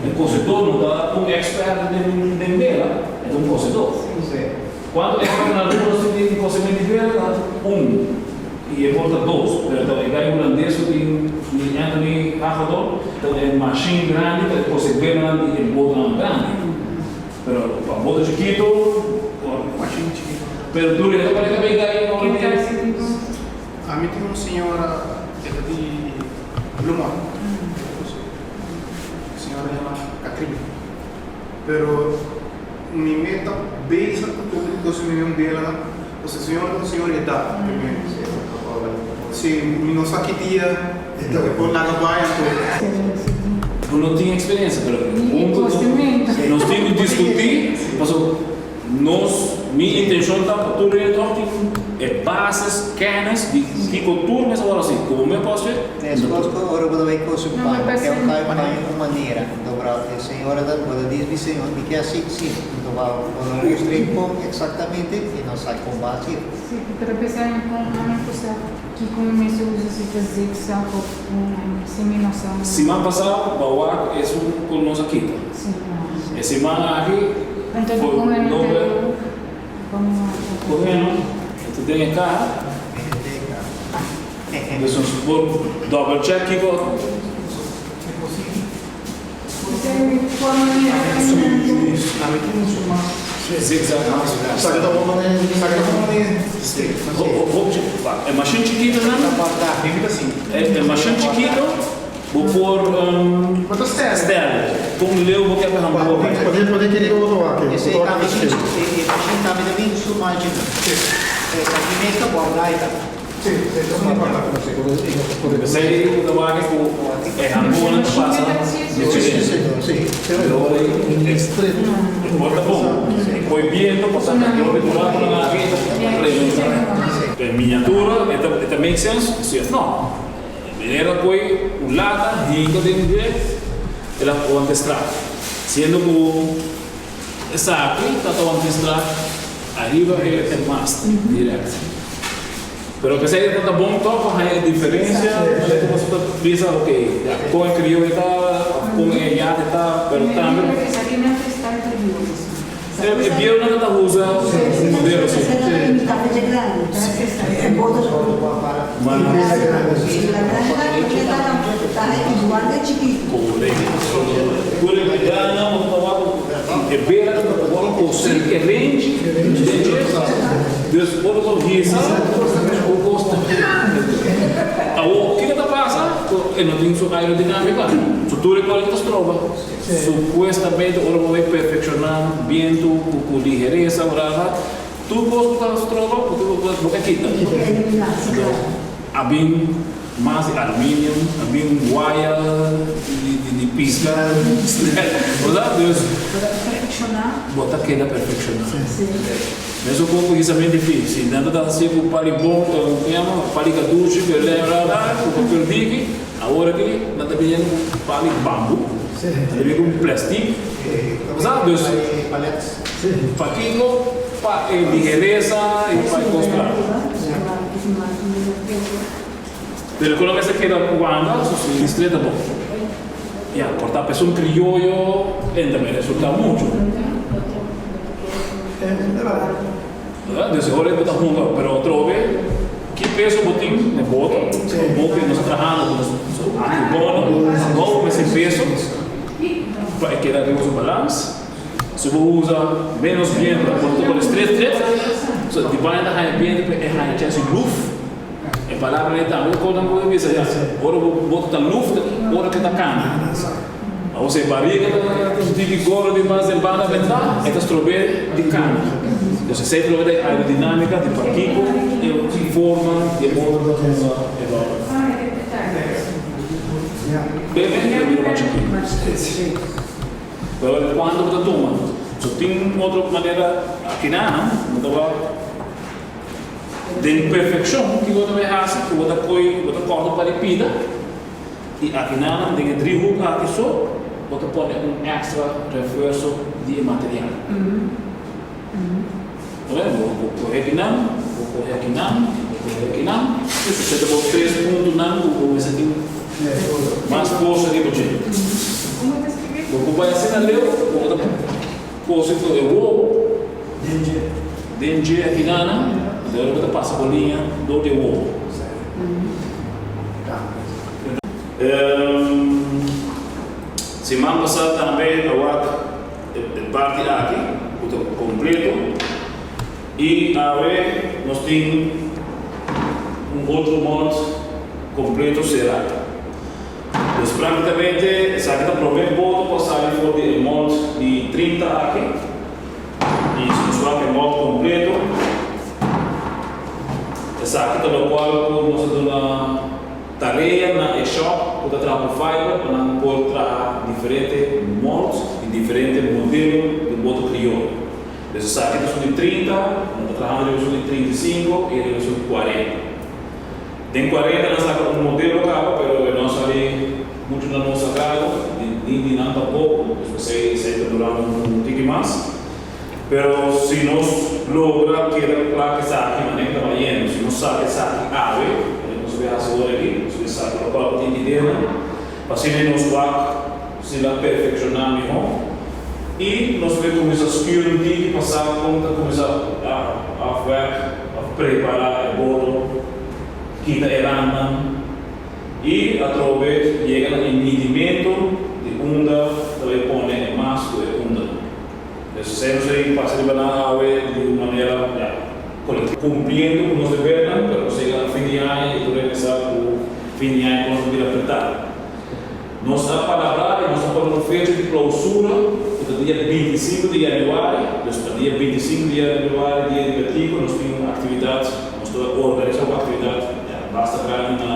e cosedor no ta un expert den den bela e ta un cosedor cuanto expert na Aruba nos tin den cosemento di bela ta un y e por ta dos pero ta e gai hulandes cu tin di Anthony Hagedorn ta e machine grandi pa e cose belanan di e botonan grandi. Pero pa boto chikito por Machine chikito. Pero tur e ta parece bay gai no Ken di. ta haci di boto? Ami tin un señora e ta di Bloemond. E señora yama Katrina. Pero mi meta bezig cu tur e cos mi un bela pasobra e señora ta un señora di edad primero. Si mi no sa ki dia e por laga bay anto. Bo no tin experiencia pero hunto nos tin cu discuti pasobra nos mi intencion ta pa tur hende toch tin e basis kennis di kico tur mester worde haci como mi a post Despues cu ora bo ta bay cose un pan, ke un kai pan un manera, anto bra e señora ta bo ta dis mi señor mi ke haci si, anto bo no mustr'e con exactamente y no sa con bo haci. Si, pero p'esei mi con ami cu sa. Kiko mi mester usa si ta zigzag of un si mi no sa. Siman pasá bo a wak esun ku nos a kita. Si no. E siman aki Anto for dikon e no ta nobe. leu pa mi wak. Por e no e ta den e kaha. Dus nos por double check kiko. Zigzag mas. Sa ta un manera. Sa ta un manera straight. E machine chikito nan. E machine chikito bo por stel. Kon leu bo ke pa hambor. Pone kiri otro aki. Esei tambe e machine tambe ta bin su margin. Esaki mes ta borda e ta. P'esei ku ta wak ku e hambónan ta pasa diferente. E por ta bon. E koi biento pa ta e hopi burakunan aki ta redusa. E miniatura e ta e ta make sense? Si of no. Manera koi un lata hinka den dje el a wanta e strak. Siendo ku esaki ta ta wanta e strak ariba e mast direct. Pero p'esei ta ta bon tòg pa haña e diferensia manera ku boso ta bisa ok ya kon e krioyo ta òf kon e yate ta pero tambe e bieunan ta usa un modelo así. Korekto ya nan bo ta wak e bela ta wòrdu kosí e renchi den dje. Dus ora bo hisa bo kosta. Awor kiko ta pasa ku e no tin su aerodinamika? Su tur e kòlki ta stroba. Supuestamente ora bo bai perfekshoná bientu ku liheresa ora tur kos ku ta stroba bo ke kita. A bin mas di aluminium, a bin waya di pisca, verdad? Dus bo ta keda perfecciona. Mesun con cu hisa bien dificil. Nan ta ta haci cu pali bon, como yama, pali cadushi, cu e lem, bla bla, cu papel diki. Awor aki nan ta biniendo cu pali bambu. Nan ta bin ku un plastic. Sa? Dus pakiko pa e ligeresa i pa e kos kla. Pero ku lo mester keda wanda so si distré ta bon. Ya, por ta p'esun krioyo en ta me resulta muchu. Dus e ora bo ta hunga, pero atrobe ki peso bo tin na boto, bo ke nos ta trahando ku nos bono, bo mester peso pa e keda riba su balans. Si bo usa menos biento, bo ta pone stret stret, so di baña ta haña biento pa e haña chèns di luf. E palabra ei tambe ta konta ku bo bisa ya, ora bo boto ta luf ta ora ke ta kanta. Awor si e bariga ta un tiki gordo di mas den banda bentá, e ta strob'é di kanta. Entonces esei ta loke ta e aerodinamika di pakiko e forma di e boto ta hunga e ròl. Bebe e bira mas chikitu. Pero kuantu bo ta tuma? So tin otro manera akinan, bo ta wak. Den perfekshon, kiko bo ta bai hasi? Ku bo ta koi, bo ta kòrta un par di pida i akinanan den e driehoek aki so bo ta pone un èkstra refuerso di e material. Oké, bo bo kohe akinan, bo kohe akinan, bo kohe akinan, i esei ta bo tres puntonan ku bo mester tin mas forsa riba dje. Bo por bai asina leu ku bo ta Kose ku e wowo den dje akinana, dor bo ta pasa bo liña dor di e wowo. Siman pasá tambe a wak e parti aki ku ta kompleto i awe nos tin un otro mòlt kompleto será. Dus práktikamente esaki ta promé boto ku a sali for di e mòlt di 30 aki. I si nos wak e mòlt kompleto, esaki ta lokual ku nos a duna tarea na e shòp ku ta traha ku fiber pa nan por traha diferente mòlt di diferente modelo di boto krioyo. Dus esaki ta esun di 30, nan ta trahando riba esun di 35 i riba esun di 40. Den 40 nan saka un modelo kaba pero e no a sali muchu na nos agrado, ni di nan tampoko, dus p'esei esei ta durando un tiki mas. Pero si nos logra keda kla ku esaki manera ta bayendo, si nos saka esaki awe, manera nos a hasi ora aki, nos a saka lokual ku tin ideanan, pa asina nos wak si la perfekshoná mihó i nos por kuminsá stuur un tiki pa sa kon ta kuminsá afwerk òf prepará e boto, kita e randnan i atrobe yega na e midimentu di unda ta bai pone e mas ku e puntanan. Entonces esei nos a pasa riba nan awe di un manera ya kolektivo kumpliendo ku nos debernan, pero nos yega na fin di aña i tur hende sa ku fin di aña kon nos bira apretá. Nos a palabrá i nos a pone un fecha di klousura ku ta dia 25 di yanüari. Dus pa dia 25 di yanüari, dia di Betico, nos tin un aktividat, nos ta organisá un aktividat ya basta grandi na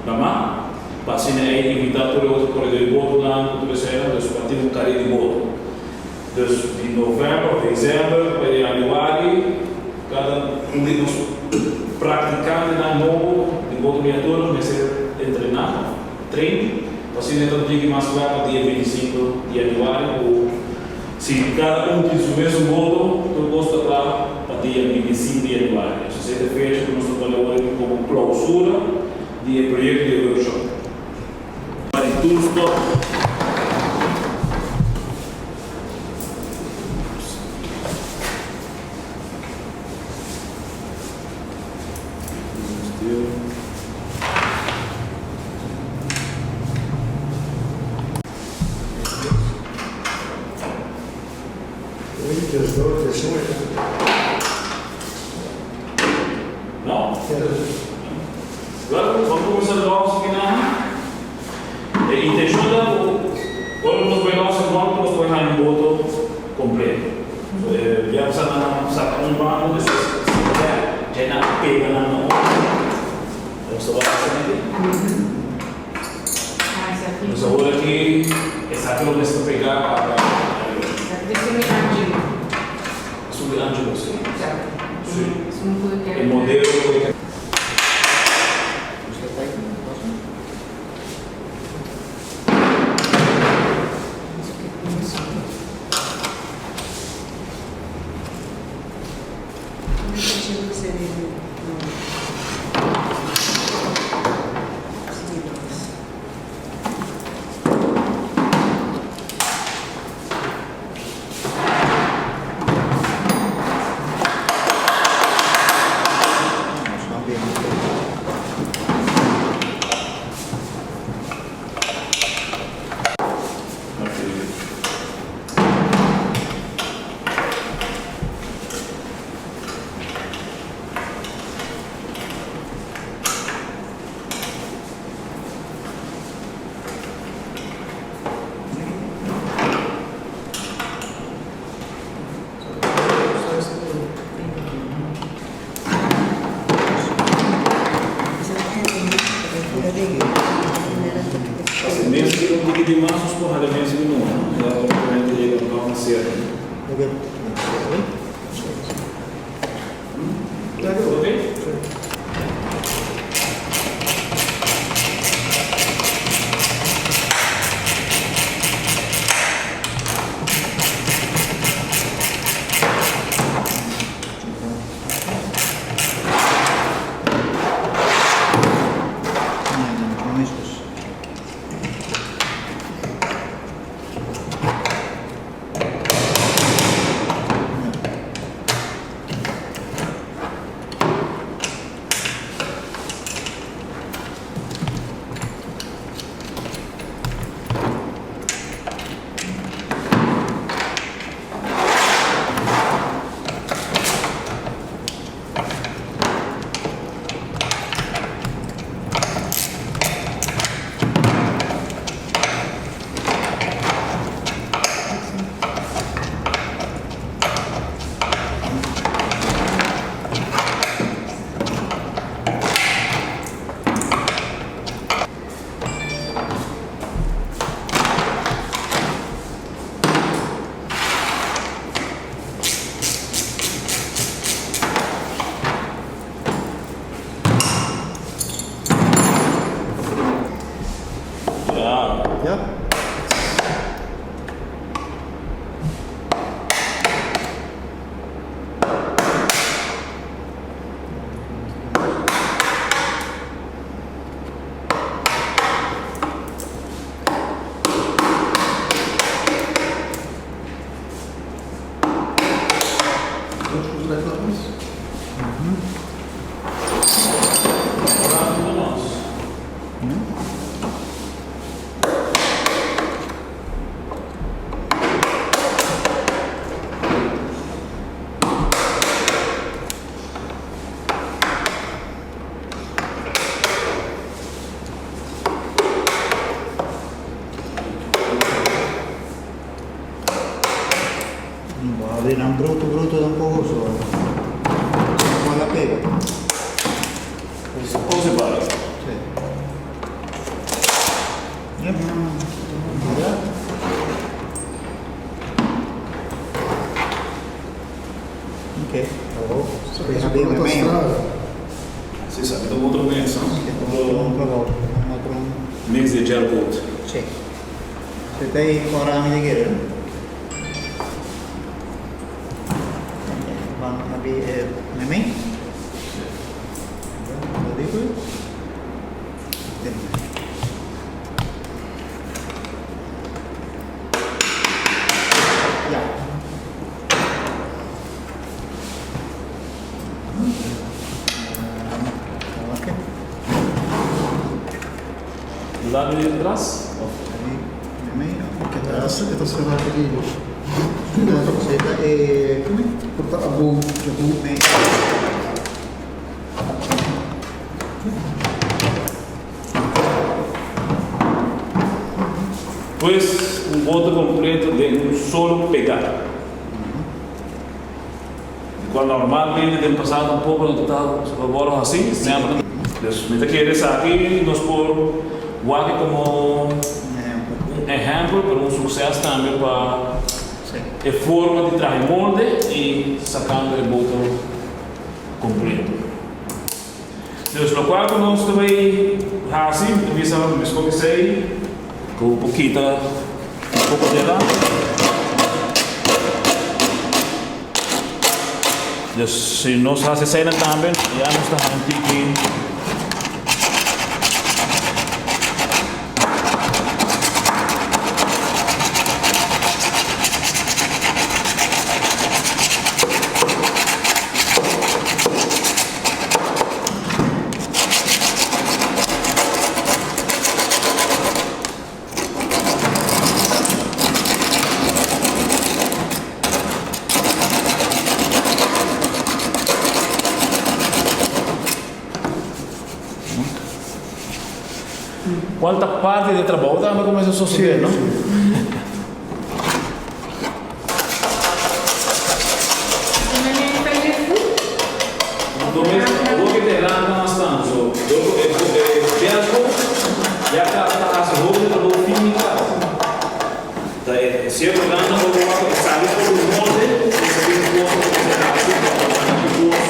Ramá pa asina ei invitá tur e otro koredó di botonan ku tur eseinan, dus pa tin un karí di boto. Dus di novèmber, desèmber pa yanüari kada un di nos praktikantenan nobo di boto miniatura mester entrená. Train, pa asina e ta digi mas kla pa dia 25 di januari ku si kada un tin su mesun boto, tur kos ta kla pa dia 25 di januari. Esei ta e fecha ku nos ta pone awor aki komo klousura di e proyekto di e workshop. Pa di tur stop. No? Wel, ban kuminsá lòs akinan. E intenshon ta ku ora nos bai lòs e blòk nos por haña un boto kompleto. Ya pasá nan a saka un banda despues saka djai nan a pega nan na otro. Nos ta wak esaki aki. Nos awor aki esaki lo mester pega pa ariba. Esun di Angelo si. Si. E modelo ku e. por hali mes di no, ya obviamente yega un poco mas cerca. Ok? Ja. Ja? Va bene, un brutto brutto tampoco so. Con la pega. Ose para. Sì. Ja. Ok. Oh, Bene, bene. Si, sabi, ta otro mix, no? Un otro Mix di gel coat. Sì. Se te con rami di ghiera. Van abi meme. Lo dico. Ja. Ok. Lado di atras. Meme. Essa é a serra aqui. Seta e come? Porta a boa, Me. Pues un boto completo de un solo pegar. Cual normalmente del pasado tampoco no está bolos así, siempre. Dus mi ta kere esaki nos por wak como un ehempel, pero un suceso tambe pa e forma di traha molde y sacando e boto completo. Dus locual cu nos ta bay haci, mi ta bisa mesco cu esey, cu por kita un poco di ala. Dus si nos haci eseynan tambe, ya nos ta haci un tiki. Cual ta parti di e trabou tambe cuminsa sucede, no? Ta e sierto gana ora bo wak e sali for di molde i sa bin un kos ku bo mester hasi pa bo gana ki kos.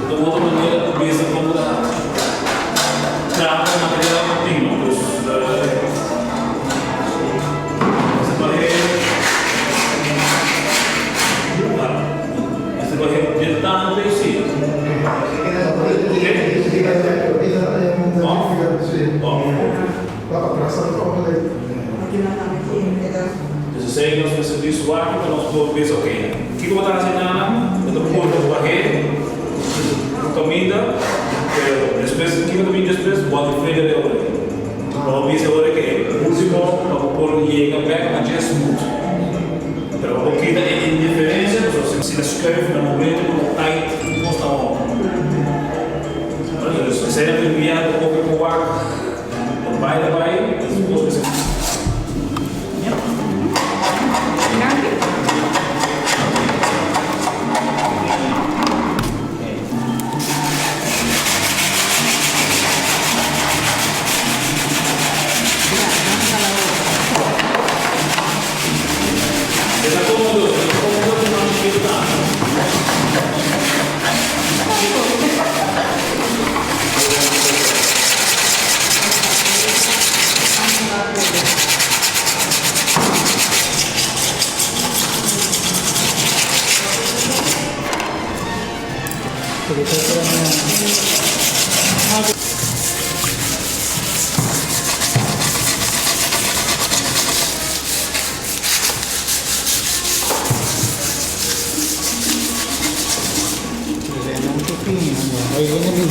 Ta un otro manera ku bisa kon ta trata e material ku tin, no? Dus mester bah'é mester bah'é dietante si. Dus esei nos mester di suaki pa nos por bisa ok, kiko bo ta hasi nana? Bo ta purba bo bah'é ku kaminda, pero despues kiko ta bini despues? Bo a di frega de ora. Bo a bisa ora ke e ultimo pa bo por yega bek na dje smooth. Pero pa bo kita e indiferensia pasobra si na skuif na momento ku ta tight kos ta hòmber. Dus esei nan tin biaha ku hopi por wak. Bai ta bai, despues mester. E ta komodo, e ta komodo ku nan chikitu tambe.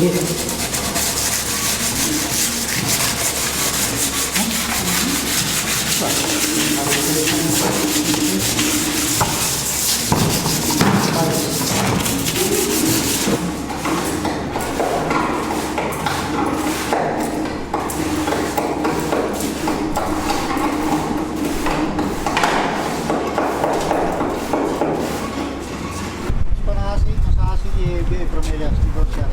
Lihe. Nos hasi, nos hasi di e prome les di doce.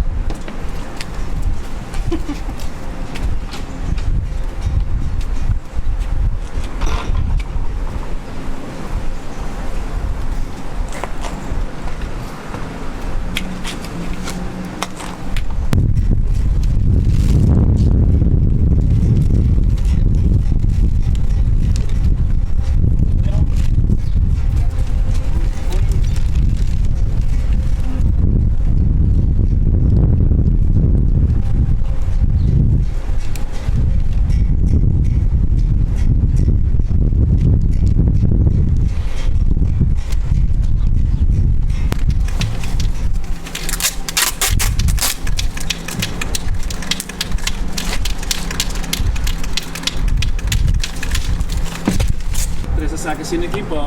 Trese esaki asina aki pa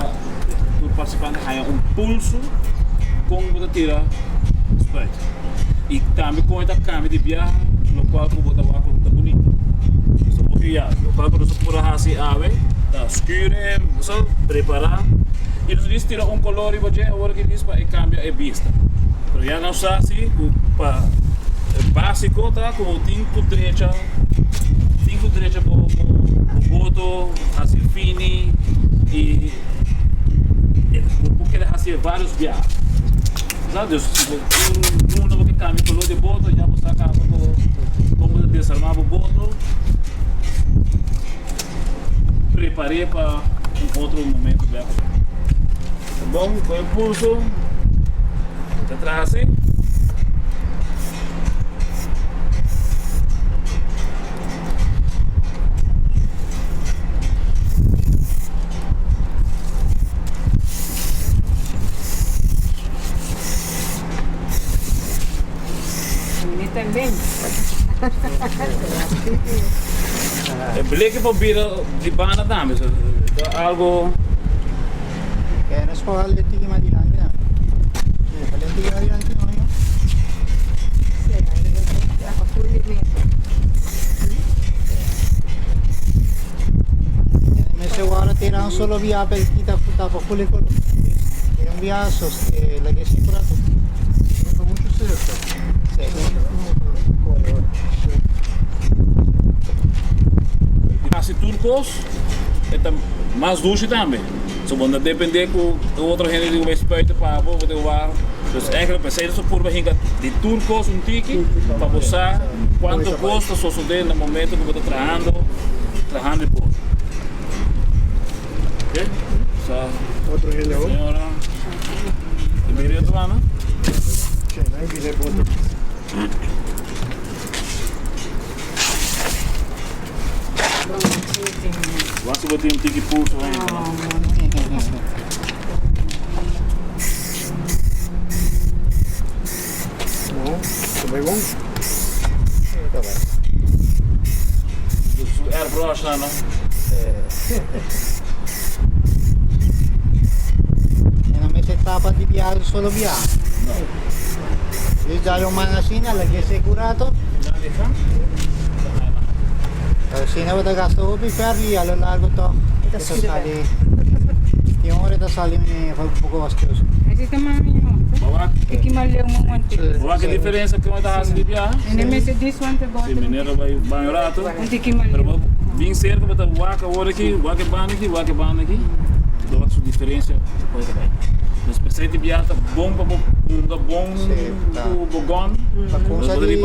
tur participante haya un pulso con bo ta tira spuit y tambe con e ta cambia di biaha locual cu bo ta wak cu ta bunita. So hopi ya locual cu nos a pura haci awe ta scure, so prepara y nos dis tira un color riba dje awor aki dis pa e cambia e bista. Pero ya nos sa si cu pa basico ta cu bo tin cu drecha. Tin ku drecha bo boto hasi fini i bo por keda hasi e varios biaha. Sa dus si bo un luna bo ke kambia kolor di boto ya bo sa kaba bo kon bo ta desarma bo boto prepar'é pa un otro momento bek. Ta bon ku e pulso bo ta traha asi. E bleke por bira di banda tambe, so ta algo. E nos por hal tiki mas dilanti nan. Si, hal tiki mas dilanti no yo. Mester wara tira un solo bia pa e kita tapa full e color. Tira un bia sos laga e sin rato. No ta mucho cerca. Si. Hasi tur kos e ta mas dushi tambe. So bo no depende ku e otro hende di bai spuiten pa bo, bo ta wak. Dus eigenlijk p'esei nos a purba hinka di tur kos un tiki pa bo sa kuantu kos ta sosode na momento ku bo ta trahando, trahando e boto. Oke, sa Otro hende ho. señora e bira e otro banda. Che, nan bira e boto. Wak si bo tin un tiki pulso ainda. No, ta bai bon. Ta bai. Su airbrush nan no. E no mester tapa di biaha solo biaha. No. Di dal un man asina, lag'é seku un rato. Asina bo ta gasta hopi ferf y a lo largo toch e ta sali, tin ora e ta sali un poco hostioso. Bo wak e diferencia cu ta haci di biaha? Si meneer a bay baño rato, pero bo bin cerca bo ta wak awor aki, wak e banda aki, wak e banda aki, bo ta wak su diferencia cu e ta bay. Dus p'esey di biaha ta bon pa bo hunga bon ku bo gòn. Pa kumsa di.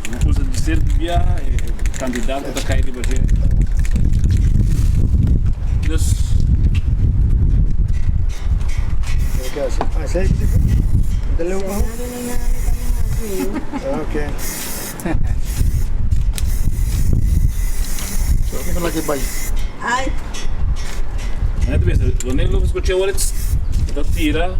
Un kusa di ser di biaha e kantidat ku ta kai riba dje. Dus. Ay. Wanneer lo escuché ora ta tira.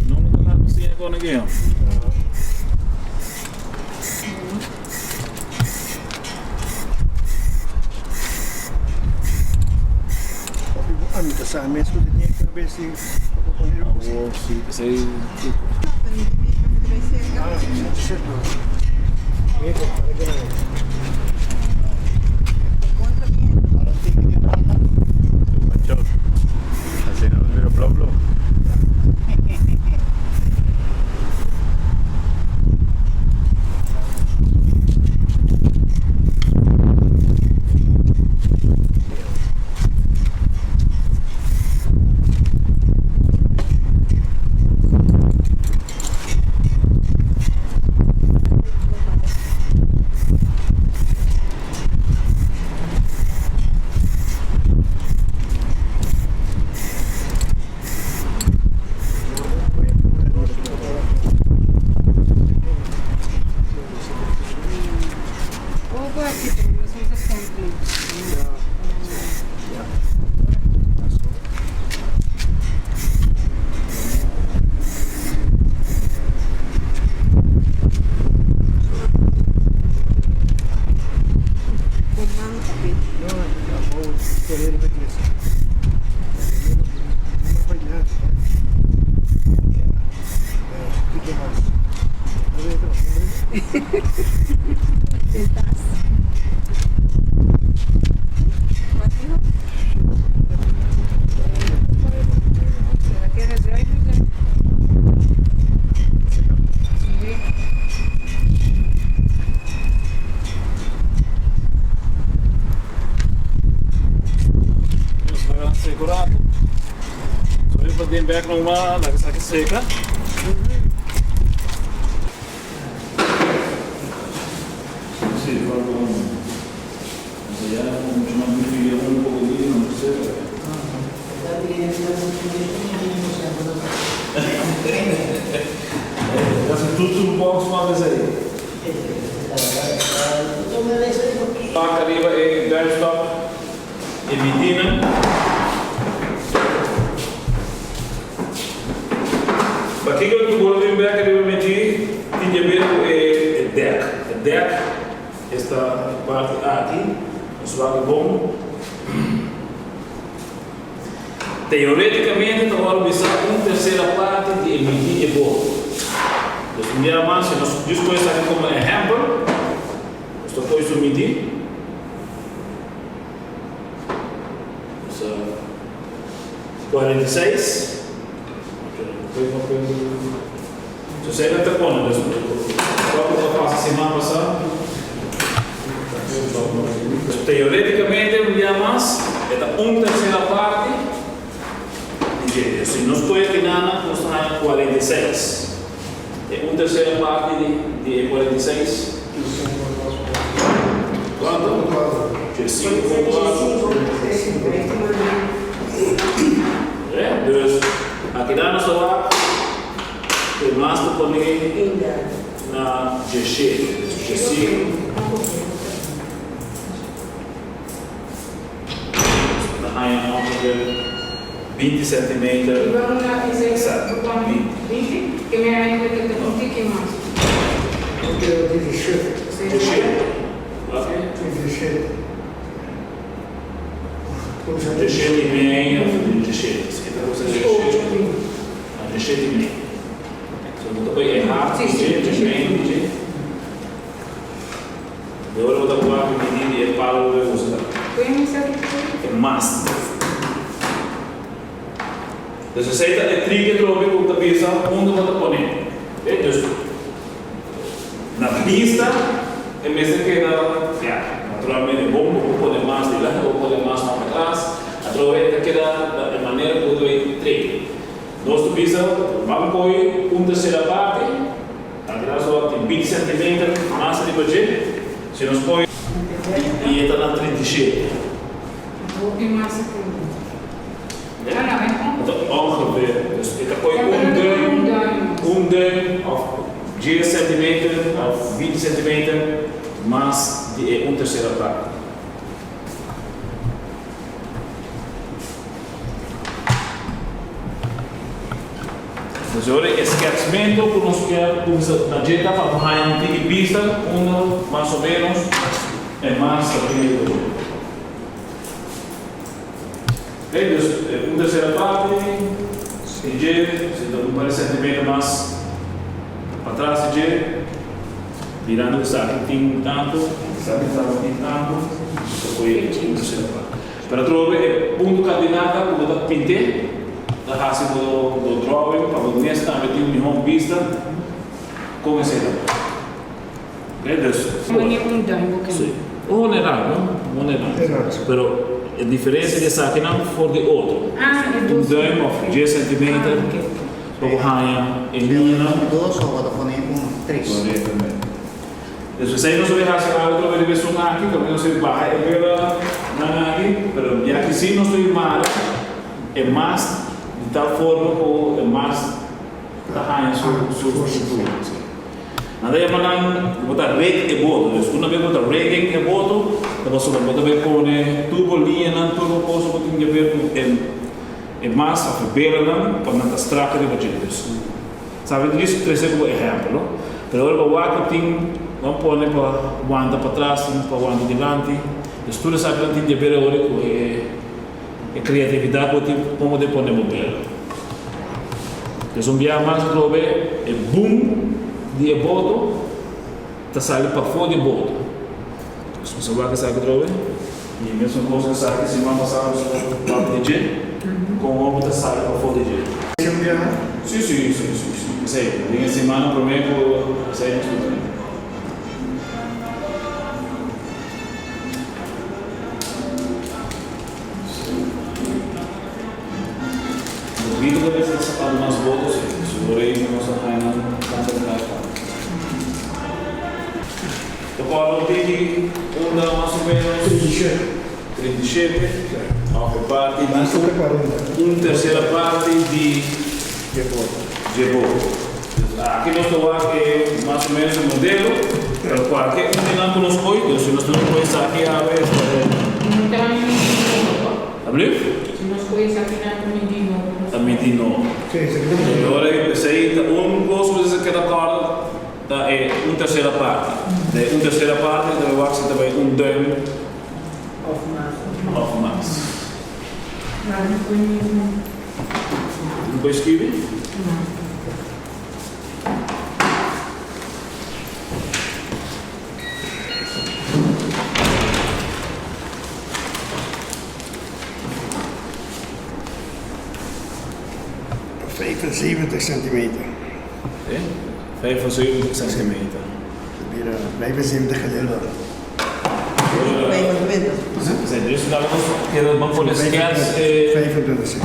No me ta laat zien kon ik hier. Ami ta sa mes ku tin e kabes di Oh, sí, esei. Ah, sí, Asina nos bira blou blou. Nos laga seco rato. Sorry pa den bek normal, laga esaki seca. Sí, falta un. Ya mucho más difícil un poco de no sé. Dat is een toetsenbox van de zee. Pak ariba e duimstok e midina. Pakiko ku bo lo bin bek ariba midi tin di haber ku e dek. E dek esta parti aki, nos wak bon. Teoreticamente ta wòrdu bisa un tercera parti di e midi di e boto. Dus un bia mas, si nos djis kohe esaki komo ehèmpel, nos ta kohe su midi. Nos ta 46. So esei ta pone, dus loke ta pasa siman pasá. Dus teoreticamente un dia mas e ta un tercera parti di dje. Dus si nos kohe kinana nos ta haña 46. E un tercera parti di di e 46. Kuantu? Dje 5.4. Dus akinan nos ta wak. E mas ta pone na djeshete, dus djesinku. Ta haña ongeveer 20 centimeter. Exacto, 20. Djeshete. Oké? Djeshete i mei of djeshete. Si ta cosa djeshete. Na djeshete i mei. So bo ta poi e haf di dje, dje mei di dje. De ora bo ta wak e midi di e palo bo usa ta. E mast. Dus esei ta e trike trobe ku ta bisa unda bo ta pone. Oke, dus na bista e mester keda, ya, naturalmente bon, bo por pone mas dilanti, bo por pone mas mas patras, atrobe e ta keda na e manera ku bo ta bay treke. Nos ta bisa, ban kohe un tersera parti. Aki nos a tin 20 centimeter mas riba dje, si nos poi y e ta na 37. Hopi mas ku. Ta ongeveer, dus e ta poi un duim, un duim of 10 centimeter of 20 centimeter mas di e un tercera parti. Dus ora e sketsmento ku nos kier kumsa na dje ta pa haña un tiki bista unda mas o menos e mas ta bini riba dje. Oké, dus e un tersera parti di dje, si ta un par di sentimeter mas patras di dje, mirando ku esaki tin tantu, esaki tabatin tantu, nos ta kohe un tersera parti. Pero atrobe e punto kardinal ta ku bo ta pint'é, ta hasi bo bo drawing pa bo mes tambe tin un mihó bista kon esei ta bai. Oké, dus. Mane un duim bo ken. Sí, un general, no? Un general. Pero e diferensia di esakinan for di otro. Ah, e Un dos. duim òf dies sentimeter Ah, oké, oké. pa bo haña e liñanan. Dos òf bo ta pone un tres. Korektamente. Despues ei nos a bin hasi algo trobe riba esun aki, kaminda nos a bin baha e bela nan aki, pero ya ki si nos ta bin mara e mast di tal forma ku e mast ta haña su su struktura. Si. Nan ta yama nan bo ta rig e boto, dus una bes bo ta rigging e boto ta pasobra bo ta bay pone tur bo liñanan, tur bo kosa ku tin ke ber ku e e mast òf e belanan pa nan ta strak riba dje. Dus. Sabi djis trese como ehempel no. Pero ora bo wak ku tin nan pone pa wanta patras tin pa wanta dilanti. Dus tur esaki nan tin di haber awor ku e e creatividad ku bo tin como den pone bo bela. Dus un biaha mas atrobe e boom di e boto ta sali pafó di e boto. Dus bo sa wak esaki atrobe. E mesun kos ku esaki siman pasá nos a papia di dje, kon hopi ta sali pafó di dje. Sí, sí, sí, sí, sí. P'esei, den e simannan promé ku esei nos ta tene. Nos bida ta mester saka mas boto, sí. Sigur ei nos a haña nan tanta di kaka. Ta kòrda un tiki unda mas o ménos? 37. 37. Òf e parti di Mas ta 40. un tersera parti di Dje boto. Dje boto. Dus aki nos ta wak e mas o ménos e modelo, pero kualke un di nan ku nos koy, dus si nos ta koy esaki awe esaki. No ta midi nobo to? Ablief? Si nos koy esaki nan ta midi nobo. Ta midi nobo. Sí, esaki ta midi nobo. Ora esei ta un kos ku mester keda kòrda. Ta e un tersera parti. De un tersera parti ta bai wak si ta bai un duim Of mas. of mas. Maar no por ni un. No por skibi? No. 75 centimeter. E 75 centimeter. Ta bira 75 gedeeld. 25. Dus dan nos keda ban pone skets e 25 sí.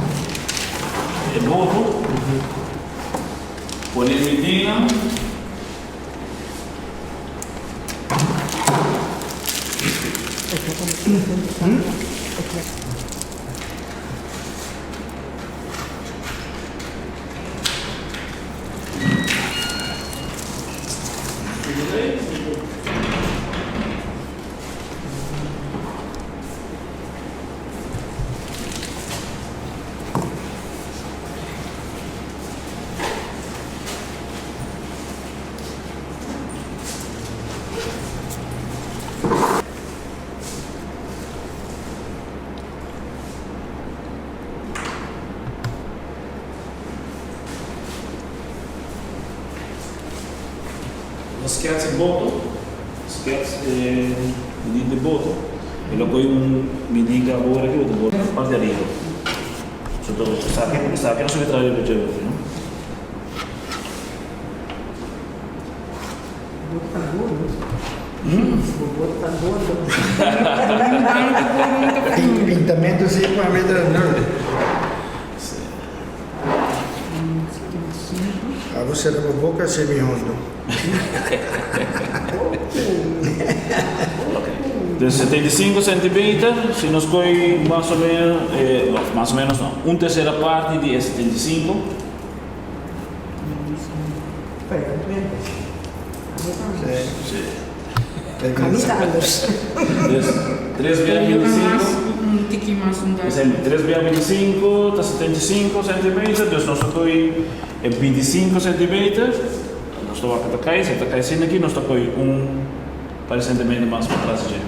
E boto. Pone medida. Nos skets e boto, skets e midí di boto, e lo koe un midí gabor aki bo ta bota parti ariba. So ta esaki esaki nos a traha riba dje hopi no. Bo ta gordo. Bo ta gordo. Pintamento sí pa mi ta nul. Abo sera bo boca si mi hondo. Dus 75 centimeter, si nos coy mas o menos, eh, of mas o menos no, un tercera parte di e 75. Sí. Camisa anders. Dus 3 bia 25. Un tiki mas un Esei 3 bia 25 ta 75 centimeter, dus nos ta coy e 25 centimeter, nos ta wak ta cay, si ta cay asina aki nos ta coy un par di centimeter mas patras dje.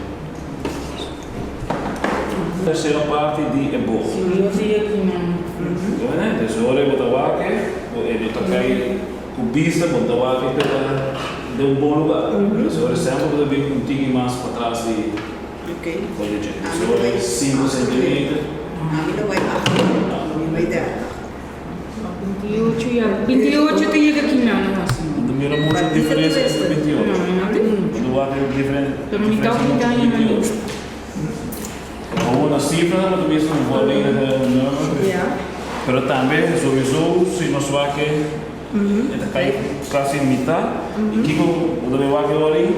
Tercera parti di e boog. Si mi lo di aki nan. Dus ora bo ta wak e bo ta cay cu bista bo ta wak e ta den un bon lugar. Dus ora semper bo ta bin un tiki mas patras di Oye dje. Dus ora e 5 centimeter. Ami lo bay acht, mi bay dertig. 28 ya. 28 ta yega ki nan no asina. No ta mira mucho diferencia entre 28. No, no tin mucho. No wak e diferencia Pero mi ta mucho opina 28. Gewoon na cifra no ta bisa un volledige nummer. Ja. Pero tambe sowieso si nos wak e e ta kai casi mitad y kico bo ta bay wak e ora ey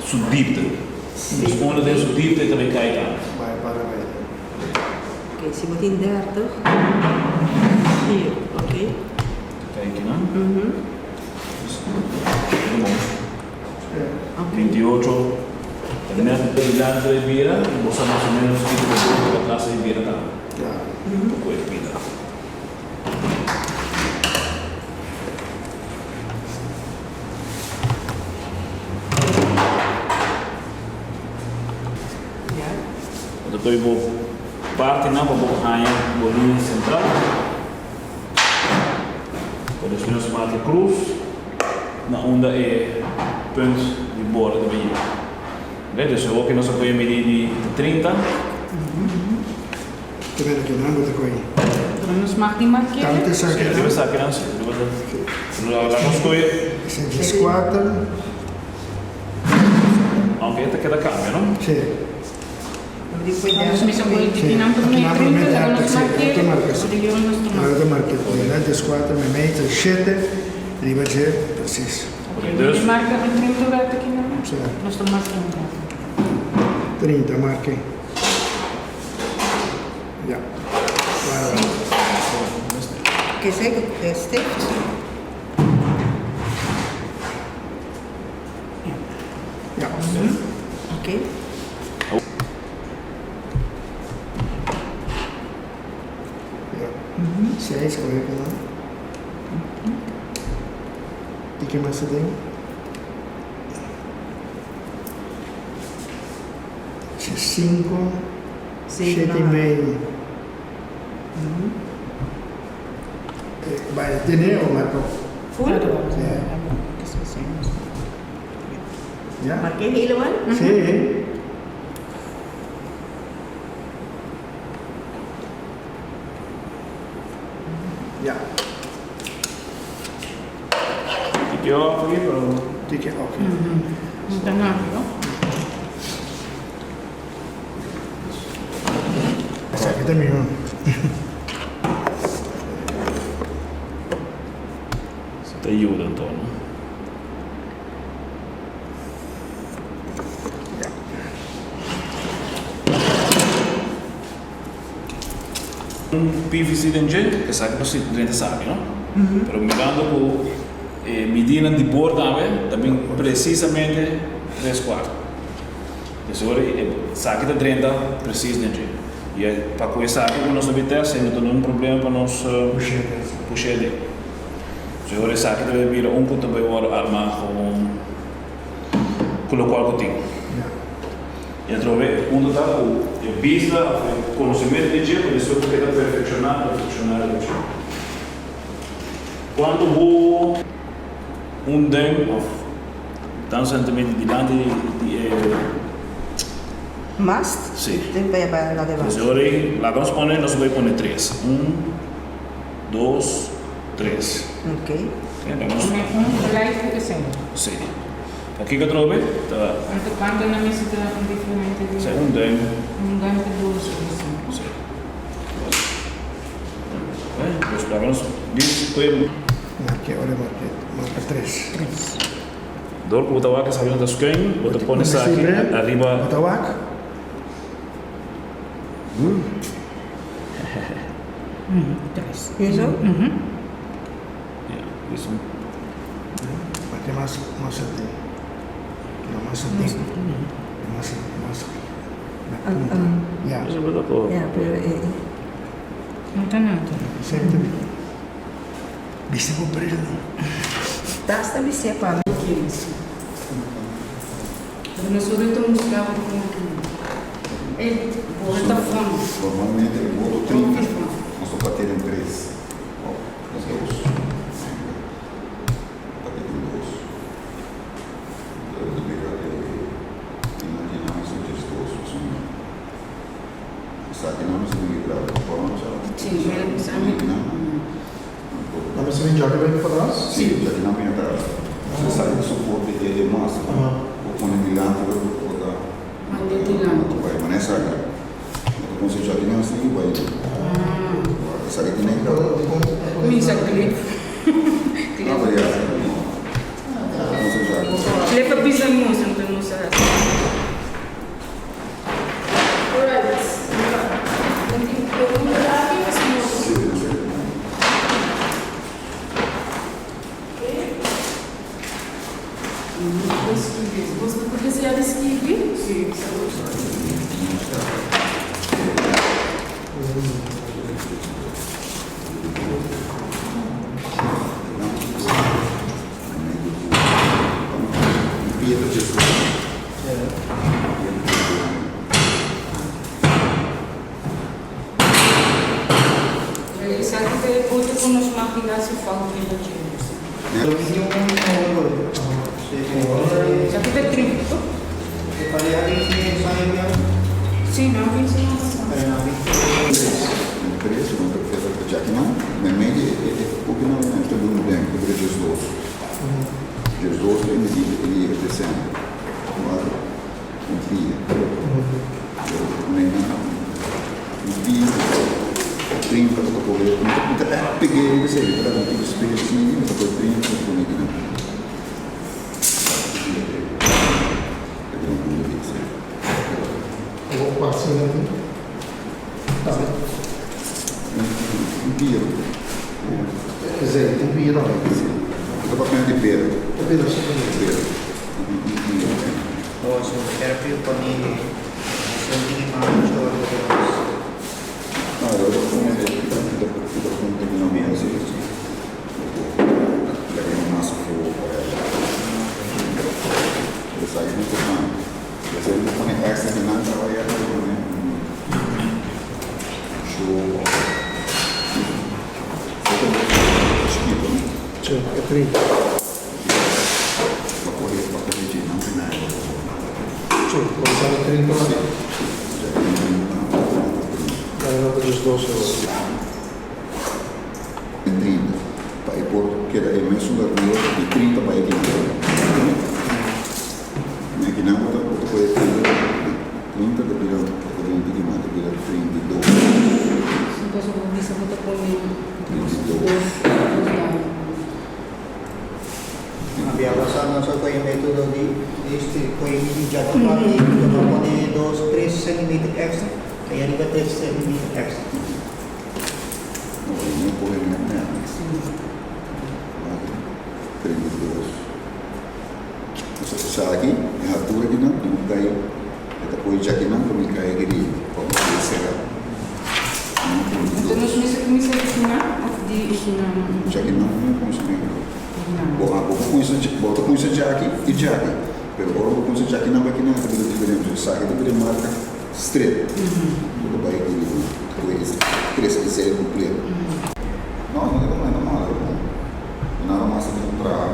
su diepte. Dus unda den su diepte e ta bay kai tambe. Bai para bai. Oké, si bo tin dertig, hier, oké. Kai kinan. Dus ta bon. 28 ta net dilanti di e bira y bo sa mas o menos kiko bo por pa tras di e bira tambe. Poko e bira. Bo ta poi bo partinan pa bo haña bo liña sentral. Por despues nos marka krus na unda e punt di borde ta bay yega. Oke, dus awor ke nos a poi e midi di 30. Te bene ke nan bo ta koe. Pero nos mag di mark'é. Tantu esaki Sí, riba esaki nan sí. Riba la nos koe. Esei 14. Aunke e ta keda kambia, no? Sí. Nos mester koe di kinan promé 30, laga nos mark'é. Ora nos ta mark'é. Ora ta mark'é. Ora 14 meimei ta 7 riba dje presis. Ok, dus. Marka e 30 ora ta kinan? Sí. Nos ta marka un rato. 30 mark'é. Ja. Oké, zeker stift. Ja. Oké. Ja. Seis, kohe kaba. Tiki mas aden. 5, 7 y medio. Bai tene o marco? Full? Ja. Marqué helemaal? Sí. Ja. Tiki off aki, pero. Tiki off. No ta nada, no? Esaki ta mihó. Ta yuda anto, no? Ja. Un PVC den dje, esaki nos drenta sabi, no? Pero mirando ku e midinan di bor tambe ta bin presisamente tres kuart. Des ora e esaki ta drenta presis den dje. I e pa ku esaki ku nos ta bin test no ta ningún problema pa nos push'é den. So e ora esaki ta bay bira un ku ta bay wòrdu armá gewoon ku lokual ku tin. I atrobe e punto ta ku e bista of e konosementu di dje pa despues bo keda perfekshoná, perfekshoná riba dje. Kuantu bo un duim of tantu sentimeter dilanti di e. Mast? Si. Den pa yaba na de Desde ora ei laga nos pone, nos bai pone tres. Un, dos, tres. Ok. Laga nos. Pone un gelijk ku esei. Si. Pakiko atrobe ta. Anto cuanto nan mester ta un diferente di. Sa un duim. Un duim pa dos of asina. Si. Oke, dus laga nos dis koe. Marke ora marke marka tres. Tres. Dor ku bo ta wak esaki no ta skein, bo ta pone esaki ariba. Bo ta wak? Tres. Eso? Ya, eso. Marke mas mas aden. No mas aden. Mas mas na punta. Ya. Eso bo ta por. Ya, pero e. No ta nada. Esaki ta bisti bo bril no. Tas ta bis'é pa mi. Kies. Pero nosotros ta mustra bo con e bo ta fondo. Normalmente e boto 30, nos ta parti den tres. Of dos. Parti den dos. Pero ta bira e imaginamos e djes dos pasobra esaki nan mester bin di grado forma nos a Sí, mi nan. Nan mester bin djaki bai patras? Sí, djaki nan bin atras. Pasobra esaki ta soporte e masa. Bo pone dilanti bo bo ta Mande dilanti. Bai mane esaki. Bo ta pone djaki nan así bai. Esaki tin e grado. Mi sa clip. No, pero ya. Clip a bisa nos, anto nos a hasi. Alright. Nan tin pregunta aki of si no? Sí, sí. Okay. Bo skibi. Bo por desea di skibi? Sí. Esaki ta e punto ku nos mag di hasi fout riba dje. Esaki ta tribu. Sí, nan binti nan pasá. Un pia. Un pia. 30 ta coge. Mi ta peg'é riba esei. Mi ta un tiki spes asina mi ta coge 30 ta pone akinan. Un pia. Esei, un pia tambe. Si. Mi ta papia di pera. Pera, si. Pera. Un pia. Oh, so terapia pa mi senti macho No, yo lo que mi ta pone si. Laga mas afó. Esaki ta importante. Esei mi ta pone extra di nan trabaja ta pone show. Chiquito, no? Si, e 30. Pa coge, pa coge dje nan primero. Si, cuminsa na 30. Si. Ya tin 30. Ahí no ta 12. 30. Pa e por keda e mesun largura di 30 pa e kinan. Mi akinan bo ta bo ta coge 30, 30 ta bira ta bira un tiki mas, ta bira 32. Entonces bo bisa bo ta pone 32. dos dos lado. Abbiamo passato non so quel metodo di quei già fatti, dove pone 2, 3 cm extra e arriva 3 cm extra. No, no coge ni nada. 32. Esaki, e altura aki nan, mi kai, e ta poi djaki nan pa mi kai aki riba, pa mi pudi sera. Anto nos mester kuminsá di kinan òf di kinan? Djaki nan no kuminsá bin. Bo bo kuminsá bo ta kuminsá djaki i djaki, pero ora bo kuminsá djaki nan pa kinan ta bira diferente. Esaki ta bira marka stret. Bo ta bai aki riba, ta poi trese e sei kompleto. No, no ta no ta malo. Nada mas ta bin traha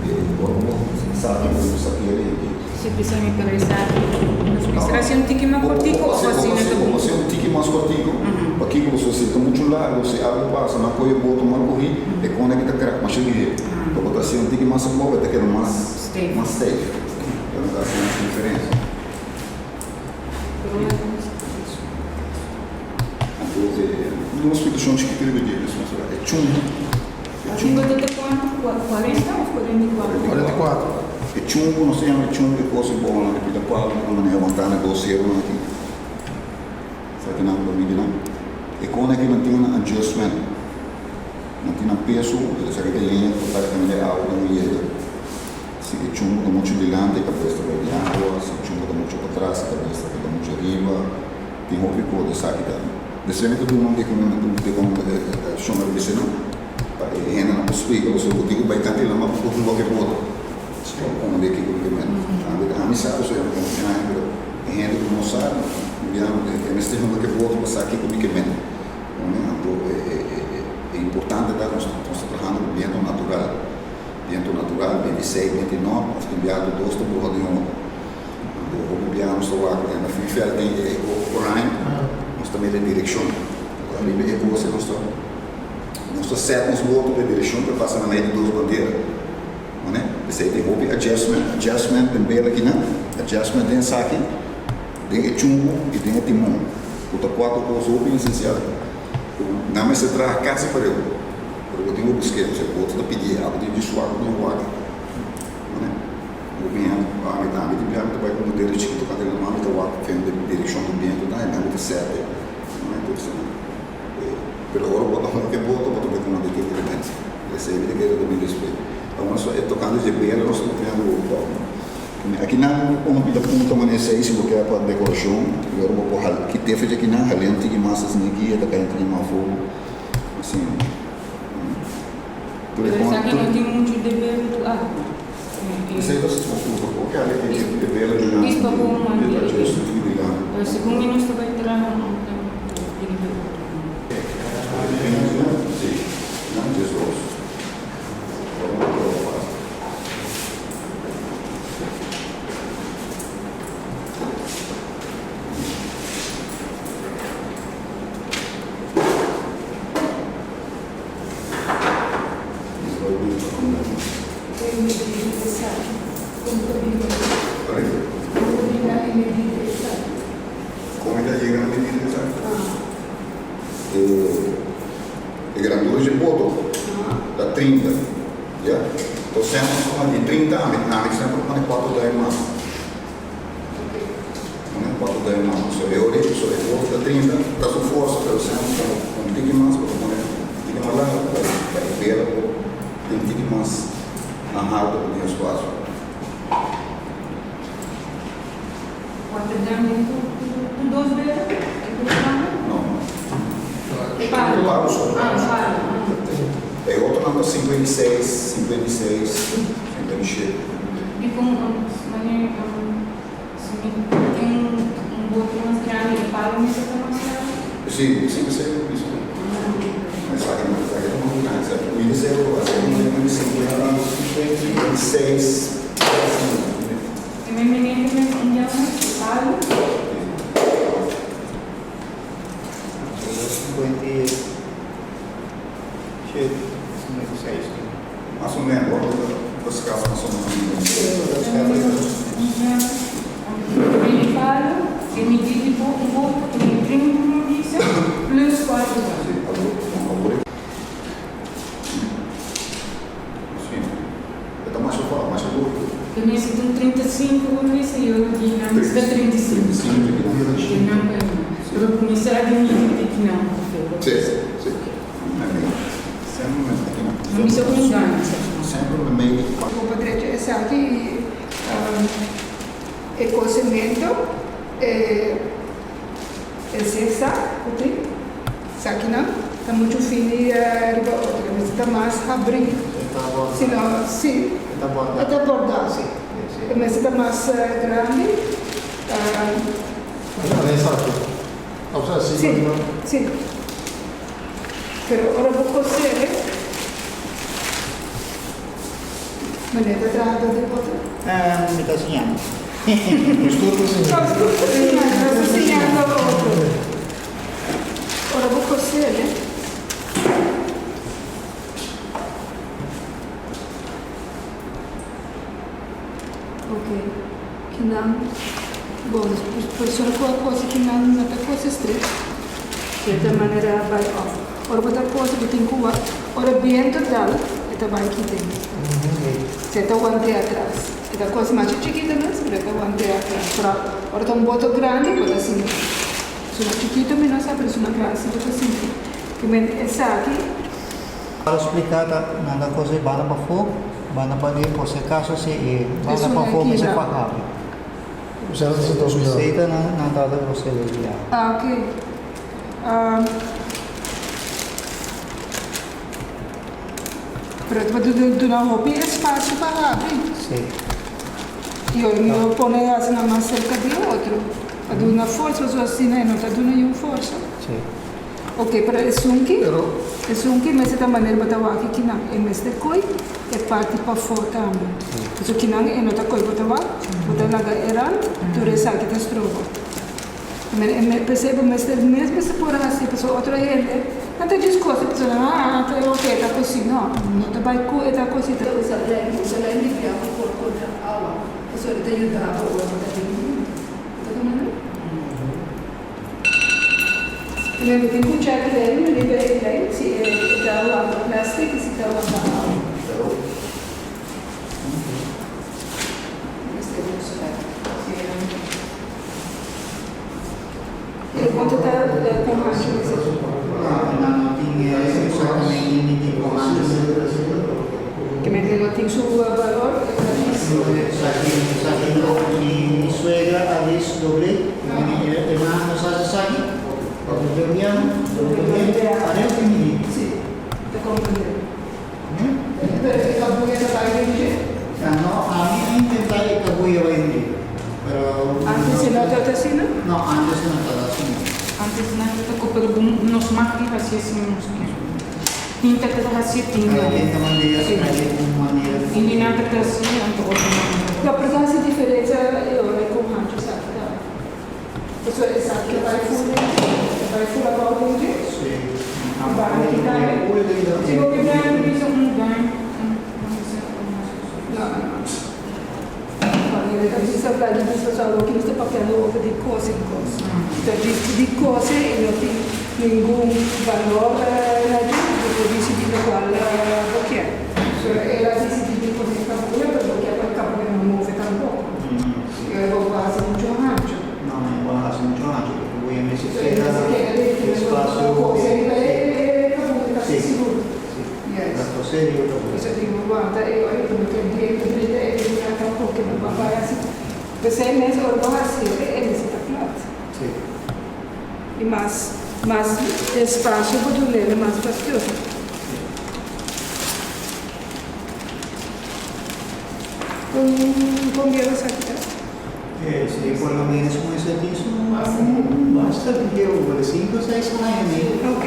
e ora bo sa ki bo sa kere i. Si bisa mi pero esaki nos mester hasi un tiki mas kortiku of asina ta bon? Bo hasi un tiki mas kortiku, pakiko pasobra si ta muchu largu si algu pasa nan kohe boto mal kohi e kone ki ta krak masha lihé. Bo ta hasi un tiki mas abou e ta keda mas mas safe. Pero no ta hasi muchu diferensia. Anto e un splikashon chikito riba dje, e chuntu. Ariba ta te kuantu? 40 of 44? 44. E chumbo, nos ta yama e chumbo e kos e bola di pida palu ku nan levanta na dos serunan aki. Sa ki nan por midi nan? E kona aki nan tin un adjustment. Nan tin nan peso, esaki ta liña ku ta kaminda e awa den un yega. Si e chumbo ta muchu dilanti e kabes ta bai di awa, si e chumbo ta muchu patras e kabes ta keda muchu ariba. Tin hopi kos esaki ta. Despues mi ta duna un dikon shon a bisa nan pa e hendenan por splika pasobra bo tin ku bai kant'i lama pa por hunga ku e boto. Pa bo komprende kiko mi ta mende. Tambe ami sa pasobra mi konosé nan pero e hende ku no sa e mester hunga ku e boto pa sa kiko mi ke mende. Anto e importante ta nos ta trahando ku biento natural. Biento natural, bienti seis, bienti nort of tin biaha tur dos ta bruha den otro. Anto hopi biaha nos ta wak den e vliegveld den e oranje, nos ta mira e direkshon. Ariba e kos nos ta nos ta set nos boto pa e direkshon pa e pasa na mei di dos bandera. Mane? P'esei tin hopi adjustment, adjustment den bela kinan, adjustment den esaki, den e chumbo i den e timon, ku ta kuater kos hopi esensial ku nan mester traha kasi pareu. Pero bo tin ku busk'é, pasobra boto ta pidié, abo tin di suak, bo tin wak. Mane? Bo bin ami tambe tin biaha mi ta bai ku un modelo chikitu kante na man mi ta wak fen den direkshon di bientu ta i mi ta sete. Mane? Tur esei. Pero ora bo ta hunga ku e boto, bo ta bai ku un di tur elemento. Esei mi ta kere ta bin despues. Awor so e tokante dje bela nos ta papiando bo tòg. Aki nan bo pone pida punta manera esei si bo ke pa dekorashon i ora bo por hal kite fecha aki nan hal'é un tiki mas asina aki e ta kai un tiki mas afó. Asina. Pero esaki no tin muchu de ber ku algu. Esei ta ku ke ale e bela di nan di di nan. Pero segun mi nos ta bai traha un tempu riba e otro. Si, nan 12. Kon e ta yega na medida esaki? E grandura dje boto ta 30, ya. Enton semper nos ta pone di 30 ami, ami semper ta pone kuater duim mas. Pone kuater duim mas. So e ora so e boto ta 30, ta su forsa, pero semper pone un tiki mas, bo ta pone un tiki mas largu pa pa e bela por tin un tiki mas na haltu ku tin espasio. Kuater duim den tur tur dos bela? E tur grandi? No. E palo. E palo so. Ah, e palo. E otronan ta 56, 56, 57. Dikon manera si mi tin un boto mas grandi e palo mester ta mas grandi? Si, si, esei lo mismo. Esaki no, esaki ta mas grandi. Esaki mi di sero lo hasi un di 56, asina. E mi menente mes un yama e palo. 57, 56. Mas o menos, ora bo ta skapa mas o menos. Mi palo e mi di di bo un boto ku mi 30 mi bisa plus 4 Si, awor si, e ta masha fa, masha lógiko. Te mester un 35 bo bisa i ora di nan mester 35. 35 Di nan pa nan. Pero kuminsá di midi di ki nan ku fe bo Si, bisa. si. No bisa ku engaño sa. Semper me medio. Bo por drecha esaki i e kosemento, e zigzag ku tin, esakinan ta muchu fini riba otro, e mester ta mas habrí, sino si e ta bòrdá, si e mester ta mas grandi. Si, si. Pero ora bo kosele, manera ta traha dor di boter? Mi ta siñando. Nos tur ta siñando. Nos tur ta siñando, nos ta siñando otro. Ora bo kosele. Ok, kinan bo persona ku a kose kinan no ta kose stret. Cierta manera bai off. Ora bo ta kose bo tin ku wak ora biento dal e ta bai kiten. Si e ta want'é atras. E ta kos masha chikito mes pero e ta want'é atras. Pero ora ta un boto grandi bo ta sinti. Suma chikito mi no sa pero suma grandi si bo ta sinti. Ki men esaki. Para spliká ta nan ta kose banda pafó, banda paden por si akaso si e banda pafó mester faha. Esei ta nan tata kose di ya. Ah ok. Pero ta duna hopi espacio pa habri. Si. Y ora mi lo pone asina mas cerca di otro. Pa duna forsa, pasobra asina e no ta duna yun forsa. Si. Ok, pero esun ki, esun ki mester ta manera bo ta wak kinan e mester koy e parti pafó tambe. Pasobra kinan e no ta koy bo ta wak, bo ta laga e rand, tur esaki ta stroba. P'esei bo mester mes mester por hasi pasobra otro hende nan ta djis kosi pasobra nan a ta oke e ta kosi no, no ta bai ku e ta kosi ta usa lèn usa lèn di bia pa por kontra awa pasobra e ta yuda bo ora bo ta den mundu bo ta komprende? Primer bo tin ku chèk lèn riba e lèn si e ta wanta plastic i si ta wanta awa. Mester usa E boto ta con hancho mester. Nan no tin exactamente ni tin con hancho. Ke mente no tin su balor e ta dis. Esaki esaki no mi suegra a dis doble e nan nos haci esaki doble biaha doble areo tin midi. Si ta comprende. Pero e kabuya ta bai den dje? No, ami a intenta e kabuya bai den dje, pero. Antes e no tabata asina? No, antes e no tabata asina. Antes nan tabata ku, pero bo nos mag di hasi asina nos mes. Tin ta ta hasi tin no. Cada ken ta manera, cada ken un manera. Tin di nan ta ta hasi anto otro nan no ta. No, pero ta hasi diferensia e ora ku hancho esaki ta. Pasobra esaki ta bai ful den dje, ta bai ful abou den dje. Sí. Banda ki ta e. Si bo ke duim bo bisa un duim, un bisa un mas No, no, no. Wanneer ta bisa bla di bisa pasobra awor ki nos ta papiando over di kos en kos. Ta djis di kos e no tin ningun balor na dje, bo por disidí lokual bo kier. So el a disidí di pone kabuya, pero bo kier pa kabuya no move tampoko. E bo por hasi mucho hancho. No, mi por hasi mucho hancho porque bo e mester keda espacio. Si, si. La cose riba kabuya. Eso di bo wanta e ora ku no ta biento drenta e lugar tampoco no por bai hasi. P'esei mes ora bo hasi e mester ta plat. Si. I mas mas espacio bo dun'e mas fastioso. Con con bieu esaki ta? Si por lo menos con esaki su basta bieu, por cinco o seis aña ni. Ok.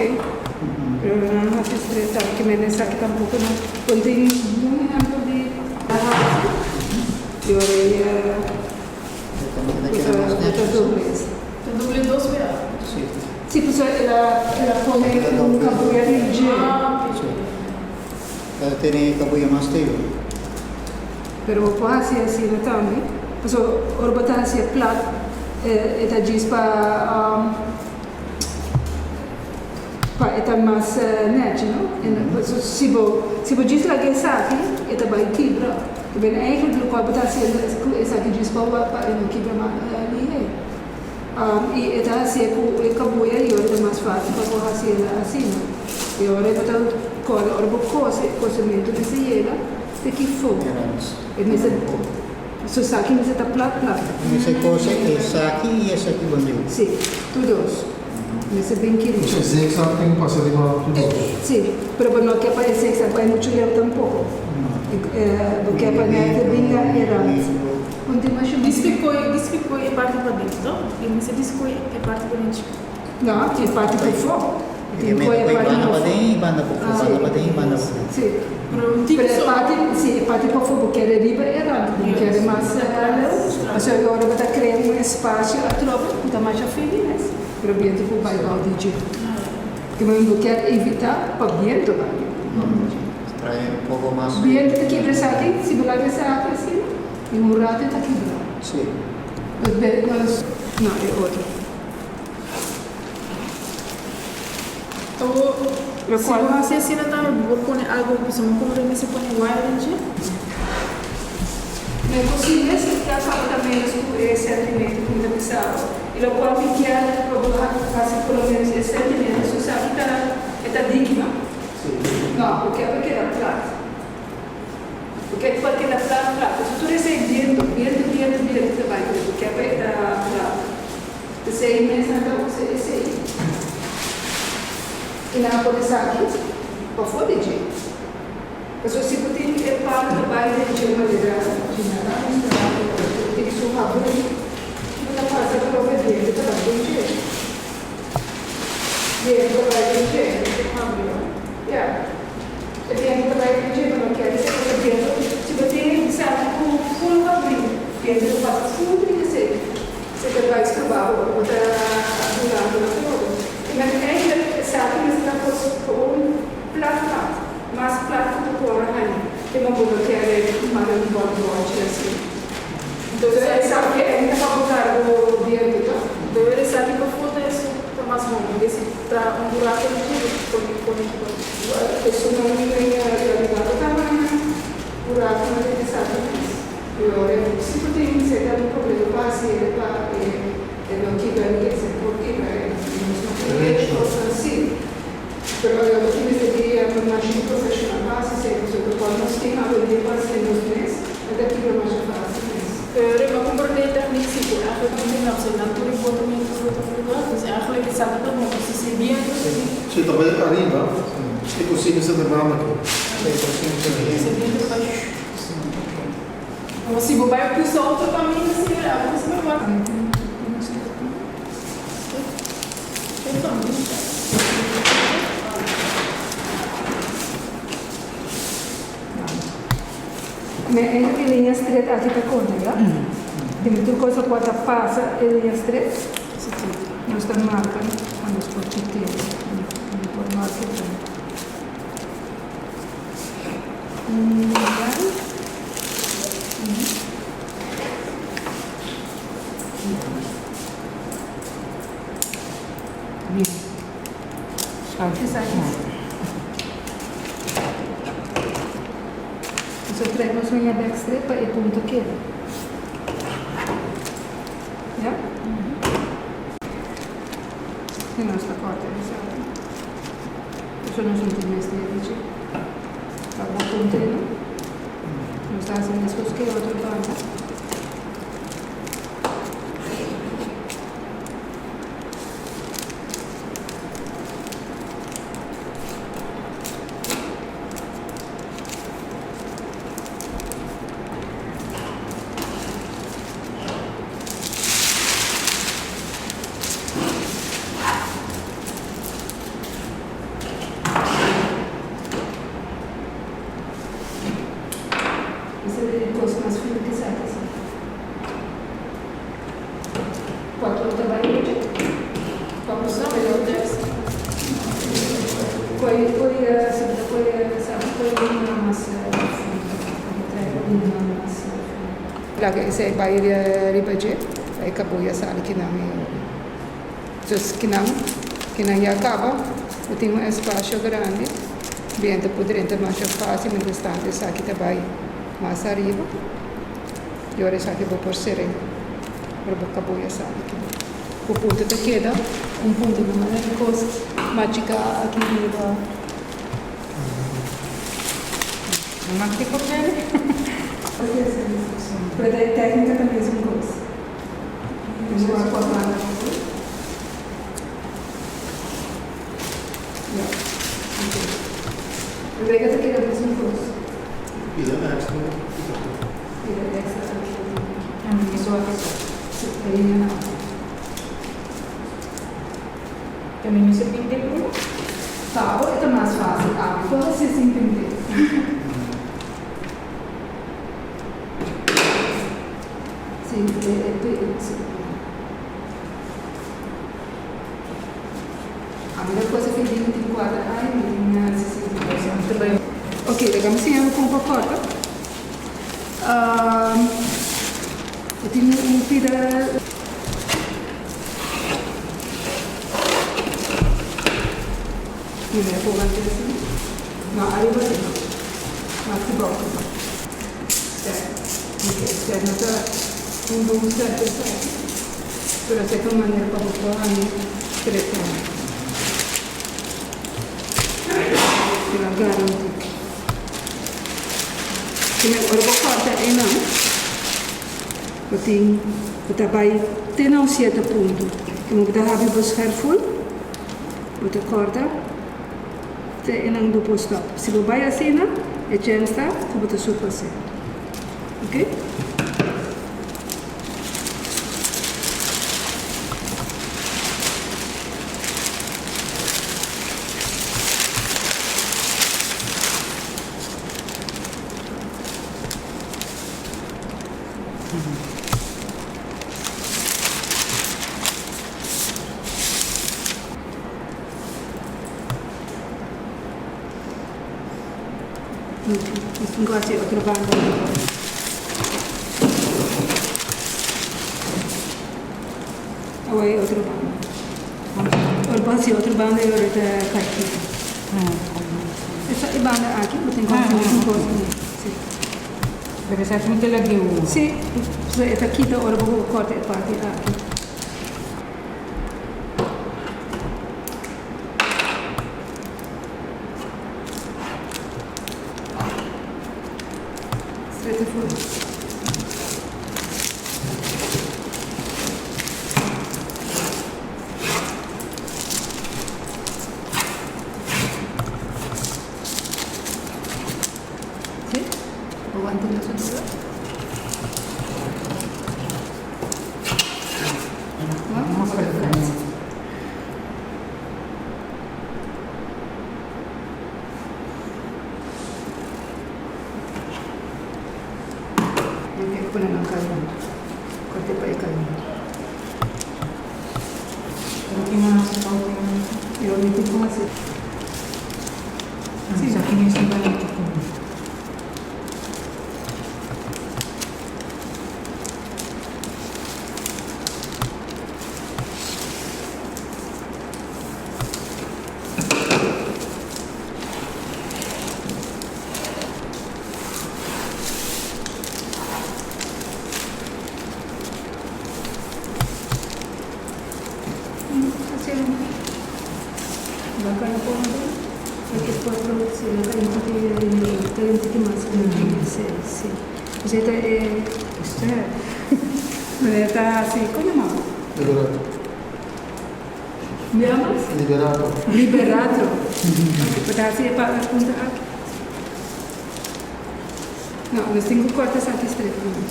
Pero nan no haci estrés tambe ke men esaki tampoco no. Con tin un ehempel di haci y ora ella usa doble esa. Ta doble dos bia? Si. Si, pasobra el a el a pone un cabuya di dje. Ah, ok. Ta tene kabuya mas teu. Pero bo por hasi asina tambe, pasobra ora bo ta hasi e plat e ta djis pa pa e ta mas nechi no. Si bo si bo djis laga esaki e ta bai kibra. Ta bini eigenlijk lokual bo ta hasiendo ku esaki djis pa pa e no kibra mas lihé. I e ta hasié ku e kabuya i ora ta mas fásil pa bo hasié asina. I ora bo ta kòrda ora bo kose, kosementu mester yega te ki fo. E mester, su saki mester ta plat plat. Mester kose e saki i e saki bandeu. Sí, tur dos. Mester bin kiri. Pues e zigzag tin ku pasa riba tur dos. Sí, pero bo no ke pa e zigzag bai muchu leu tampoko. Bo ke pa nèt bin na e rand. Dispikoi, dispikoi e parti paden, to? E mester diskoi e parti paden chikito. No, e parti pafó. Tin koi e parti pafó. Si. Pero e parti, si, e parti pafó bo kere riba e rand, bo kere mas leu. Pasobra e ora bo ta krea un espasio atrobe ku ta masha fini mes, pero bientu por bai bou di dje. Ke men bo kier evita pa bientu bai bou di dje. Bientu ta kibra esaki, si bo laga esaki asina. I un rato e ta kibra. Sí. Nos be nos no e otro. Awo. Si bo hasi asina tambe bo por pone algo pasobra como ta mester pone wire den dje. Mi cosí mester ta falta menos cu e sentimiento cu mi ta bisa bo y locual mi kier pa bo haci por lo menos e sentimiento su sa ki ta e ta diki no? No, bo kier pa keda plat. Bo kier pa keda plat plat pasobra tur esey biento biento biento biento ta bay bo kier pa e ta plat. P'esei mes nan ta usa esei i nan a pone esaki pafó di dje. Pasobra si bo tin e palu ta bai den dje manera Gina ta mustra bo, bo tin su habrí, bo ta pasa prome bientu ta bai den dje. Bientu ta bai den dje, habrí, ya. E bientu ta bai den dje, bo no kier esei pasobra bientu, si bo tin esaki ku ful habrí, bientu ta pasa ful den esei. Si ta bai stroba bo, bo ta durando na todo. I men eigenlijk esaki mester ta kos gewoon plat plat, mas plat ku bo por a haña. Ke men bo no kere manda un bòt bòchi asina. Entonces esaki ainda pa bo kargo bientu ta. Pero esaki pa foto esun ta mas bon, porque si ta un buraco di dje bo por pone ki por. Esun nan mi realidad bo ta haña buraconan den esaki mes. Gloria a Dios. Si bo tin seta un problema pa haci e pa e no kibra ni e por kibra e nos no por kere cosnan si. Pero e otro tin mester di un machine profesional pa haci esey pasobra cual nos tin awendia pa haci nos mes e ta kibra masha facil mes. Pero riba comprende e techniek si cu eigenlijk no tin optie nan tur e botonan tur otro lugar dus eigenlijk esaki ta bon si si biento si. Si ta bay ariba e cosina sa ta banda aki. Si biento ta bay. Como si bo bai pusa otro caminda si abo ta siempre wak. Me e liña stret aki ta konta ya. Dime tur cosa ku a ta pasa e liña stret nos ta marka pa nos por chikeo. Mi por marka tambe. Nos a trek nos liña bek stret pa e punto keda. Ya? Si nos ta korta esaki. Eso nos no tin mester di dje. Pa bo puntr'e no. Nos ta hasi meskos ke otro banda. Esei ta e kos mas fino ke sa ta sa. Kuato ta bai ocho. Kua ku sa bai ocho. Koi koi si bo ta koi sa bo koi luna mas fino. Bo trae luna mas fino. Laga esei bai riba dje pa e kabuya sali kinan e ora. Dus kinan, kinan ya kaba, bo tin un espasio grandi, biento por drenta masha fácil, mientras tanto esaki ta bai mas ariba, y ora esaki bo por seren, ora bo kabo ya sali kinan. Bo punto ta keda un punto no manera kos machiká aki riba. No mas ke papel. Pero e técnica ta mesun kos. Rebecca ta keda mesun kos. Pida extra kita tur. Pida extra ta kita tur. Si, e liña na otro. Tambe mi sa pinte puru. Pa bo e ta mas fácil, ami por hasi sin pinte. Sí, e e sí. A mi despues e fin di mi tin kuater aña mi tin 62 aña. Ok, laga mi siña bo kon pa kòrta. E tin un pida. Mira, e pongan asina. No, ariba si no. Mas di bou si no. Stèr. Ok, stèr no ta un bon stèr pa esaki, pero esei ta un manera pa bo por haña tres aña. Pero a garantí. Primer, ora bo kòrta einan, bo tin, bo ta bai te na un sierto punto. Como bo ta habri bo scherful, bo ta kòrta te einan bo por stòp. Si bo bai asina, e chèns ta ku bo ta surpas'é. Oké? Nos tin ku hasi otro banda. Awor e otro banda. Ora bo hasi otro banda e ora ta karkita. Esa e banda aki bo tin ku hasi mesun kos kuné. Si. Pero esaki mi ta lag'é uru. Si, pasobra e ta kita ora bo kòrta e parti aki. Strete voor. Sí? Aguante na su dura. Vamos a Ok, pone nan kai huntu. Korte pa e kai huntu. Pero ki mas fout tin aki? Yo mi tin ku hasi. Sí. Esaki mi si bai ku mi. Liberato. Liberato. Liberato. Ok, bo ta hasi e pa e punto aki. No, nos tin ku korta esaki stret promé.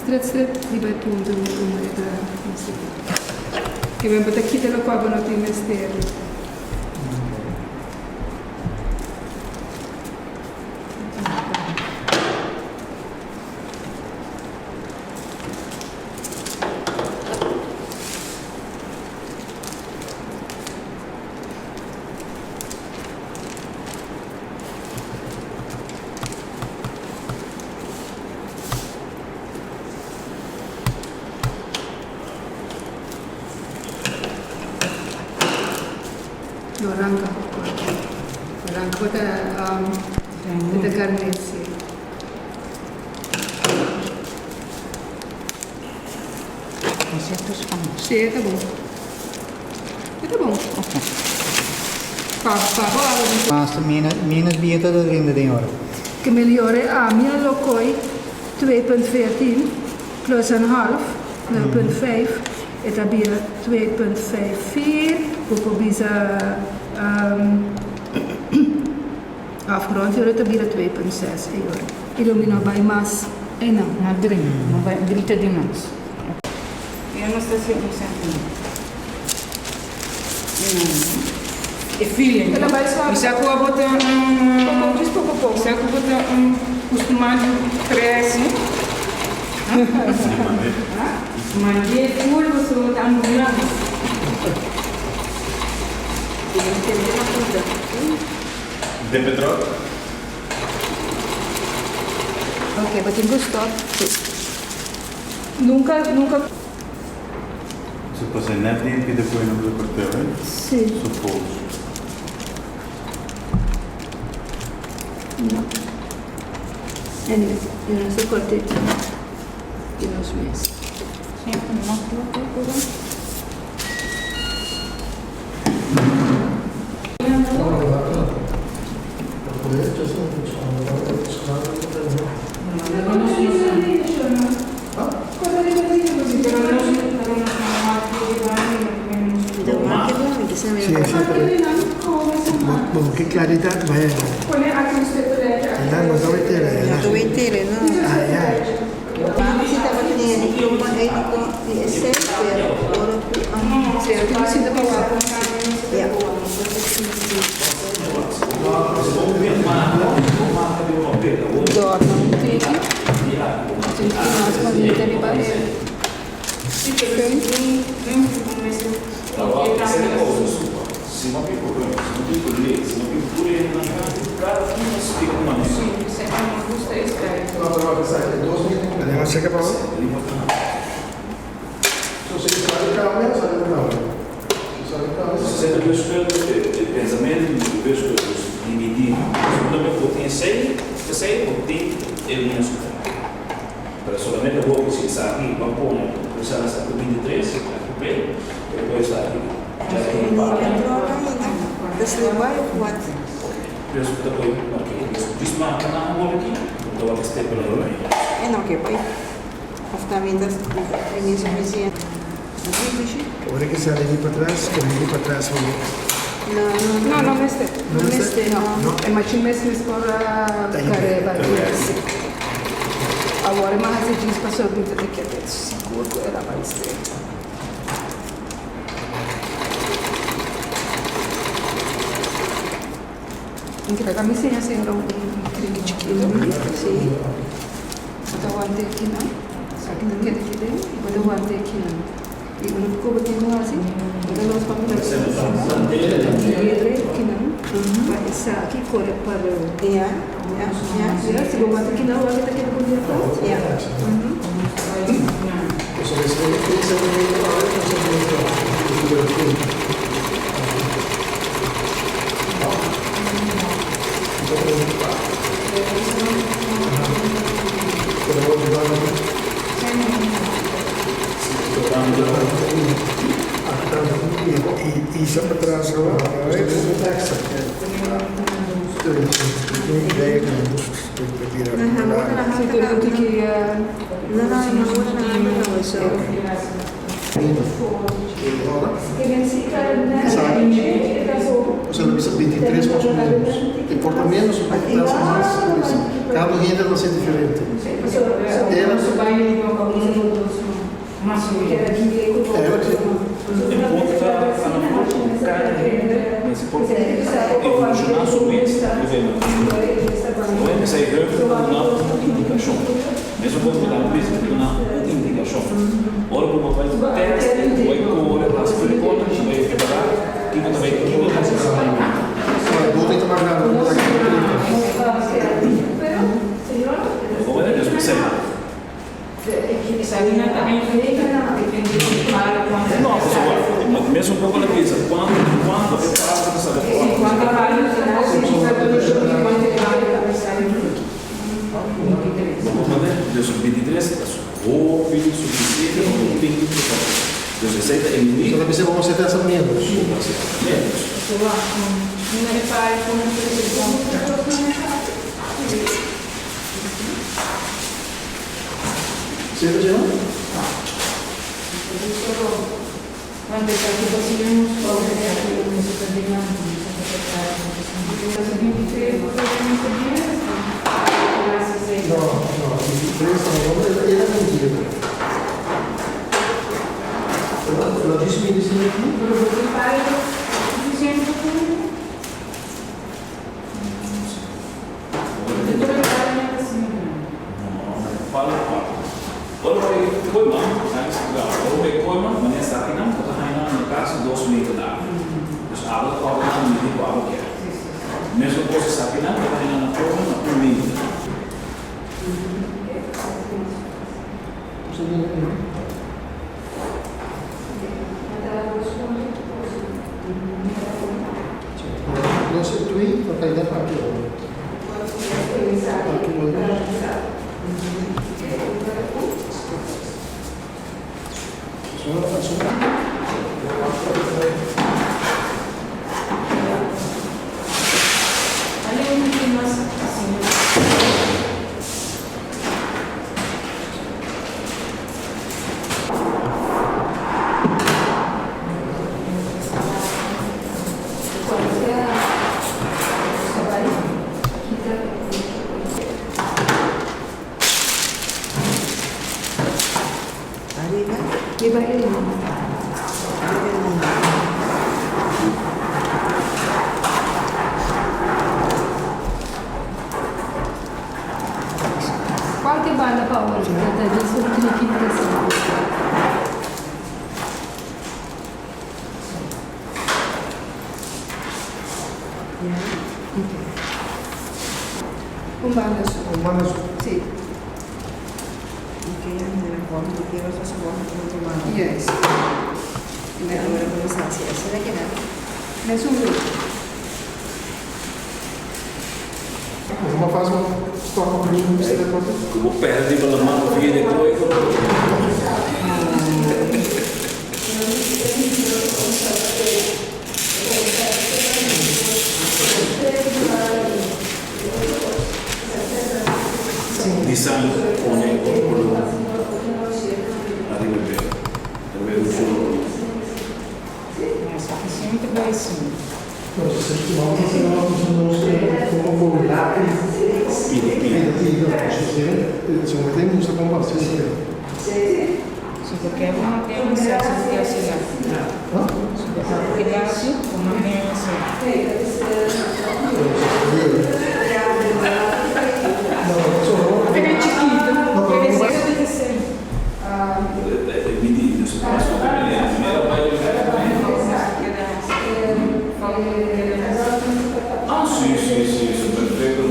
Stret stret riba e punto unda e ta mester. Ke men bo ta kita lokual bo no tin mester. No ranka poko. Ranka bo ta um, ta garnet si. Sí, e ta bon. E ta bon. Pa pa bo abo di. Mas menos biento ta drinta den ora. Ke meliore ami a lo koi 2.14 plus een half, 0.5, e ta bira 2.54, bo por bisa um, afgerond, e ora ta bira 2.6 e ora. I lo mi no bai mas einan. No drinta, no bai drita di mas. Yo no sta si un sentiment. E feeling. El a bai suave. Mi sa ku abo ta un. Poko, djis poko poko. Mi sa ku bo ta un kustumá di krese. Mand'é full pasobra bo ta ambulans. De petrol? Ok, bo tin ku stop. Nunka, nunka. Se pasa net limpi depois no precisa cortar, right? Sí. Suppose. No. Anyway, yo nos ta corta di nos mes. Sí, sí, pero bo ke claridad vaya. Ela no ta wetera, ela. No ta wetera, no. Ah, ya. Mami si tabata tin e diploma ético di esei, pero ora ku a. Ya. Dorna un tiki. Tiki mas bonita riba e Además, checa pa bo. E pensamentu di dus dividí. Solamente bo tin esei, esei bo tin e liña supremo. Pero solamente bo si esaki ban pone kuminsá na esaki 23, aki pe, pero esaki ya tin parte. Dus bo ta poi mark'é. Dus djis marka nan awor aki, bo ta wak e step nan awor. E no ke bai. Of ta mi ta mi suficiente. Ora ke sali di patras, kome di patras bo. No, no, No, no mester. No No mester? mester, no. No. E machin mes mes por kare bai sí. Awor e mas hasi djis pasobra mi ta ta keda sigur ku el a bai straight. Mira, ta mi siña señora un triki chikito. Sí. Bo ta wanta aki nan. Esaki ta keda aki den y bo ta wanta aki nan. Y unu cu bo tin cu haci, bo ta los pa mira libre aki nan pa esaki core pareu. Ja, ja, ja. Ja, si bo wanta aki nan, wak e ta keda por di atras. Ja. Isa patras awor. Si tur un tiki. No, no, no, no, no, so. O sea, lo 23 más o menos. E por ta menos, o por ta mas. Cada hende ta ser diferente. Era. E por ta cada hende mester por evolucioná su mes Bueno, esei heuvel ta duna un indikashon. Mesun kos ku ta bisa, ta duna un indikashon. Ora ku bo bai tèst, bo bai kore, hasi tur e kosnan, bo bai prepará kiko ta bai kiko ta hasi. Bo bai No, pasobra mesun poco la bisa cuanto cuanto e paso ta sali Bo comprende? Dus 23 ta hopi suficiente pa bo tin cu ta Dus esey ta e limit. So ta bisa bo mester ta hasta menos. Bo mester ta menos. Cierto, Gina? No, no, 23 no, era mentira. Lo disse medicina aqui. Palo palo. Ora bai koima, ora bai koima, manera esaki nan, bo ta haña nan na kas dos meter largu. Dus abo ta kòrda nan midi ku abo kier. Mesun kos esaki nan, bo ta haña nan na koima na un meter. Nos e tui ta kai den aki. Ariba. Riba e liña. Riba e liña. Kualke banda pa ori, ta djis un triki di esei. Un banda so. Un banda so. Si. Juist. Mesun grupo. Uma fase un stòk ku lus mester di akordo. Ku bo pèrdè riba laman ku via di koe. Design pone otro koló ariba e bel. Ta bel un solo koló. Pidi pidi. Ah, si, si, si, su perfecto, no.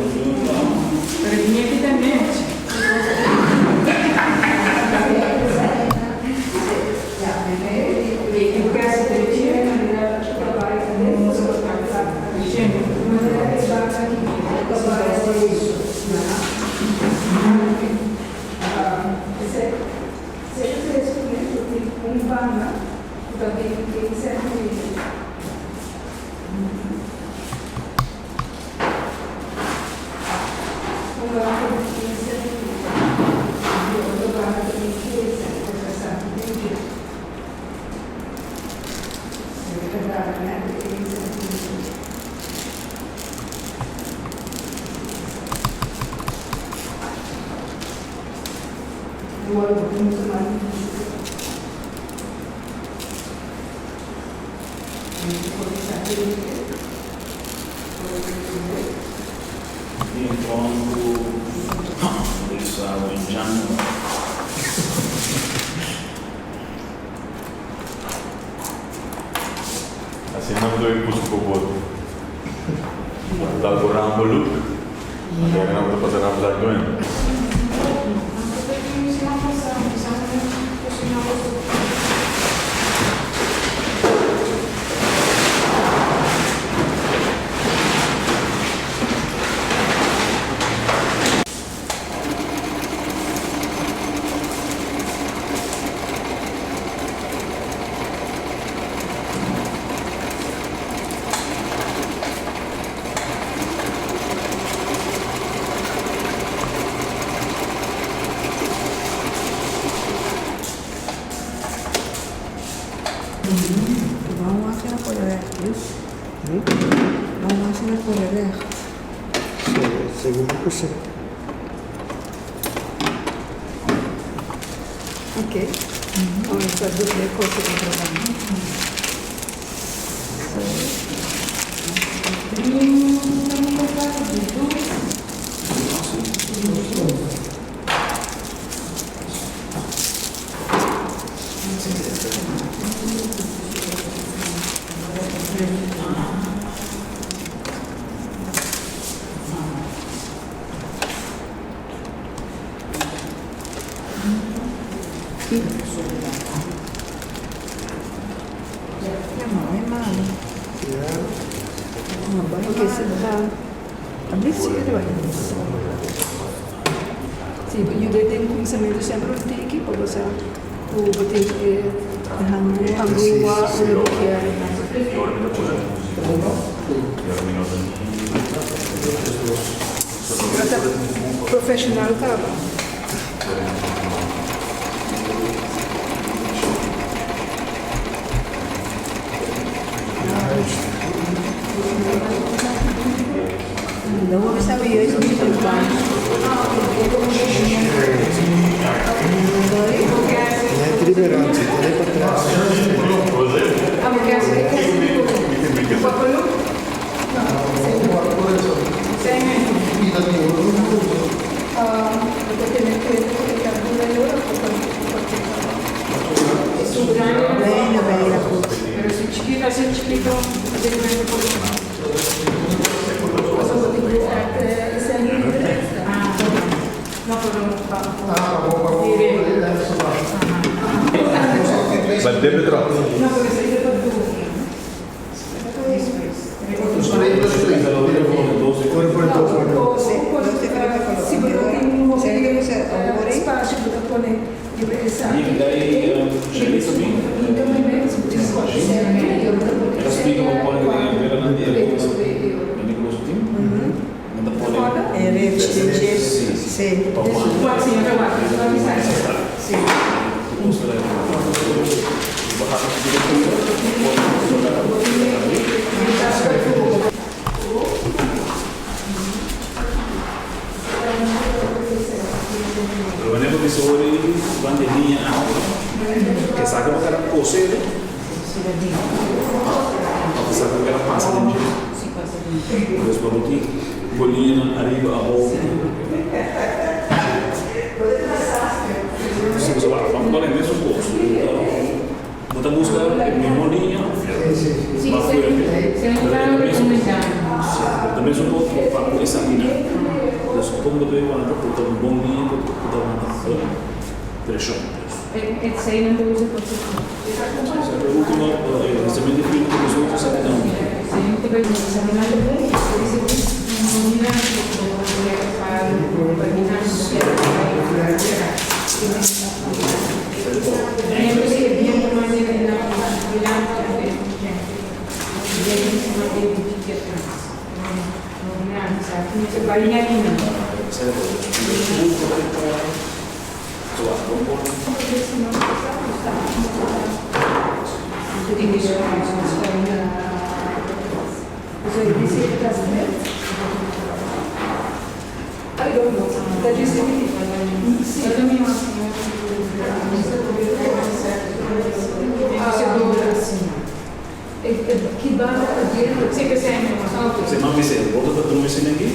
Asina nan doy puso pa boto. Dal bo Rambo look. Anto nan ta pasa Rambo sa doen. Ban wak na kore règt, dus. Ban wak na kore règt. Segun ku si. Ok. Ora ta dubia e kos otro banda. Ya, ma e malo. Ya. Ok, si ta. Alsjeblieft, zie je erbij. Si, yuda den kuminsamentu semper un tiki pa bo sa ku bo tin e hangua unda bo kier. Pero ta professional kaba. No bo sabi juist niet van waar. Sorry? É liberante, é para trás. Bijna, bijna goed. Pero si chikito, así chikito, de por No, pero Ah, bom, bom, Maar dit bedrag. No, porque se dice por tu. Os três, os três. Ora por dois, ora por Si bo no tin hopi espacio bo ta pone riba esaki. En rich, sí. Sí. Pero wanneer we zo van de linie aan, que saca para coser, of saca para passa de Dus bijvoorbeeld die bolinha arriba, abajo. Se você vai vamos para o mesmo curso. Você busca a mesma linha, Sí, se Também sou todo para essa aqui, Dus como eu vou andar por um bom linha, por uma pressão. Het zijn een doze voor O último, lançamento de filme que nós outros não. I don't know. Dat is Você não me sei, volta para tu me aqui.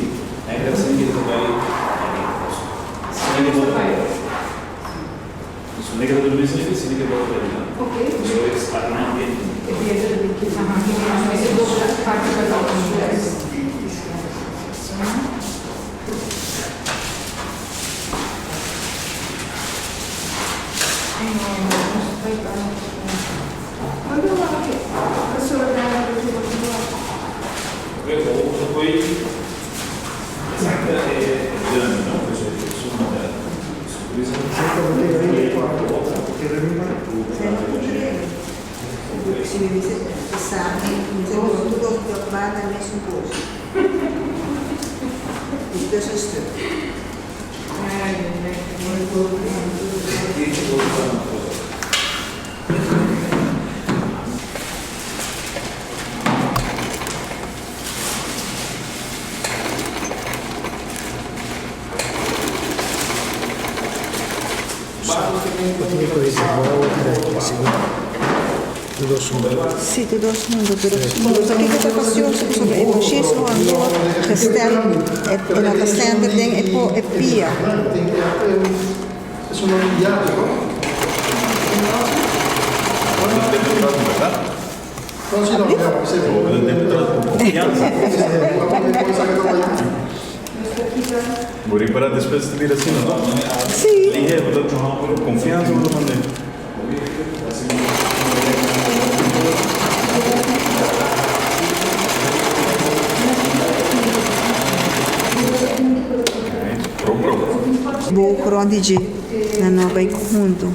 Aí deve ser que vai Dus wanneer ik dat doe, is het niet dat Oké. Zo is het ambiente. Oké, poi esatto è no? Si mi sabe, tudo preocupada mesmo coisa. Het tussenstuk. Sí, todos mundo, pero kijk het fastioso sobre e muchísimo ando gestel e la center den e po e pia. Is een ja, toch? Vorrei imparare después de dire assim, no? Sí. Confianza lo mandé. Brum brum. Boog rond di dje, nan no a bai huntu.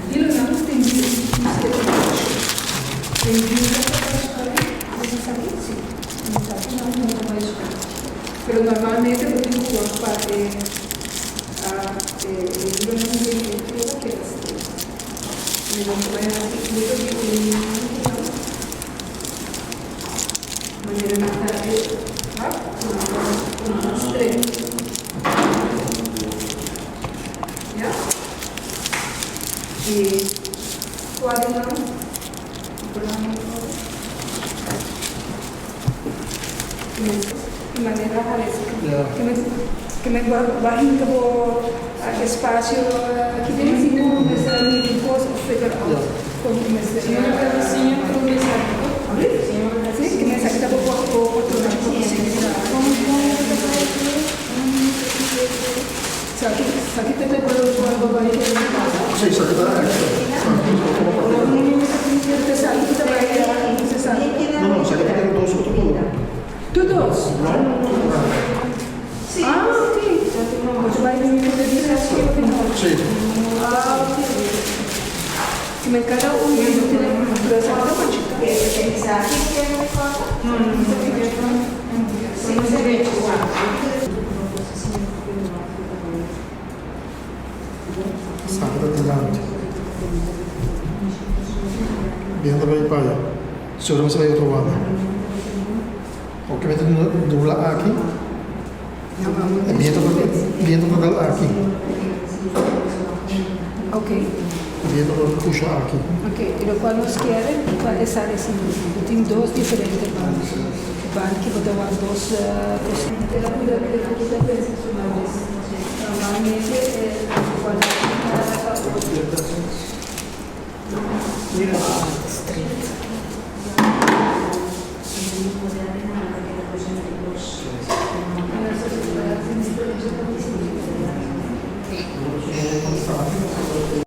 Sí, esaki ta extra. No, no, esaki ta keda dos otro tur. Tur dos? No? Ah, ok. Sí. Ah, ok. Cada un pero esaki ta machita. Esaki ta dilanti. Biento bai pa allá. Seguro mester bai otro banda. Obviamente nubla aki. E biento ta biento ta dal aki. Ok. E biento ta pusha aki. Ok, y lo cual nos kier pa esa recibo. Tin dos diferente band. Band cu bo ta wak dos cos.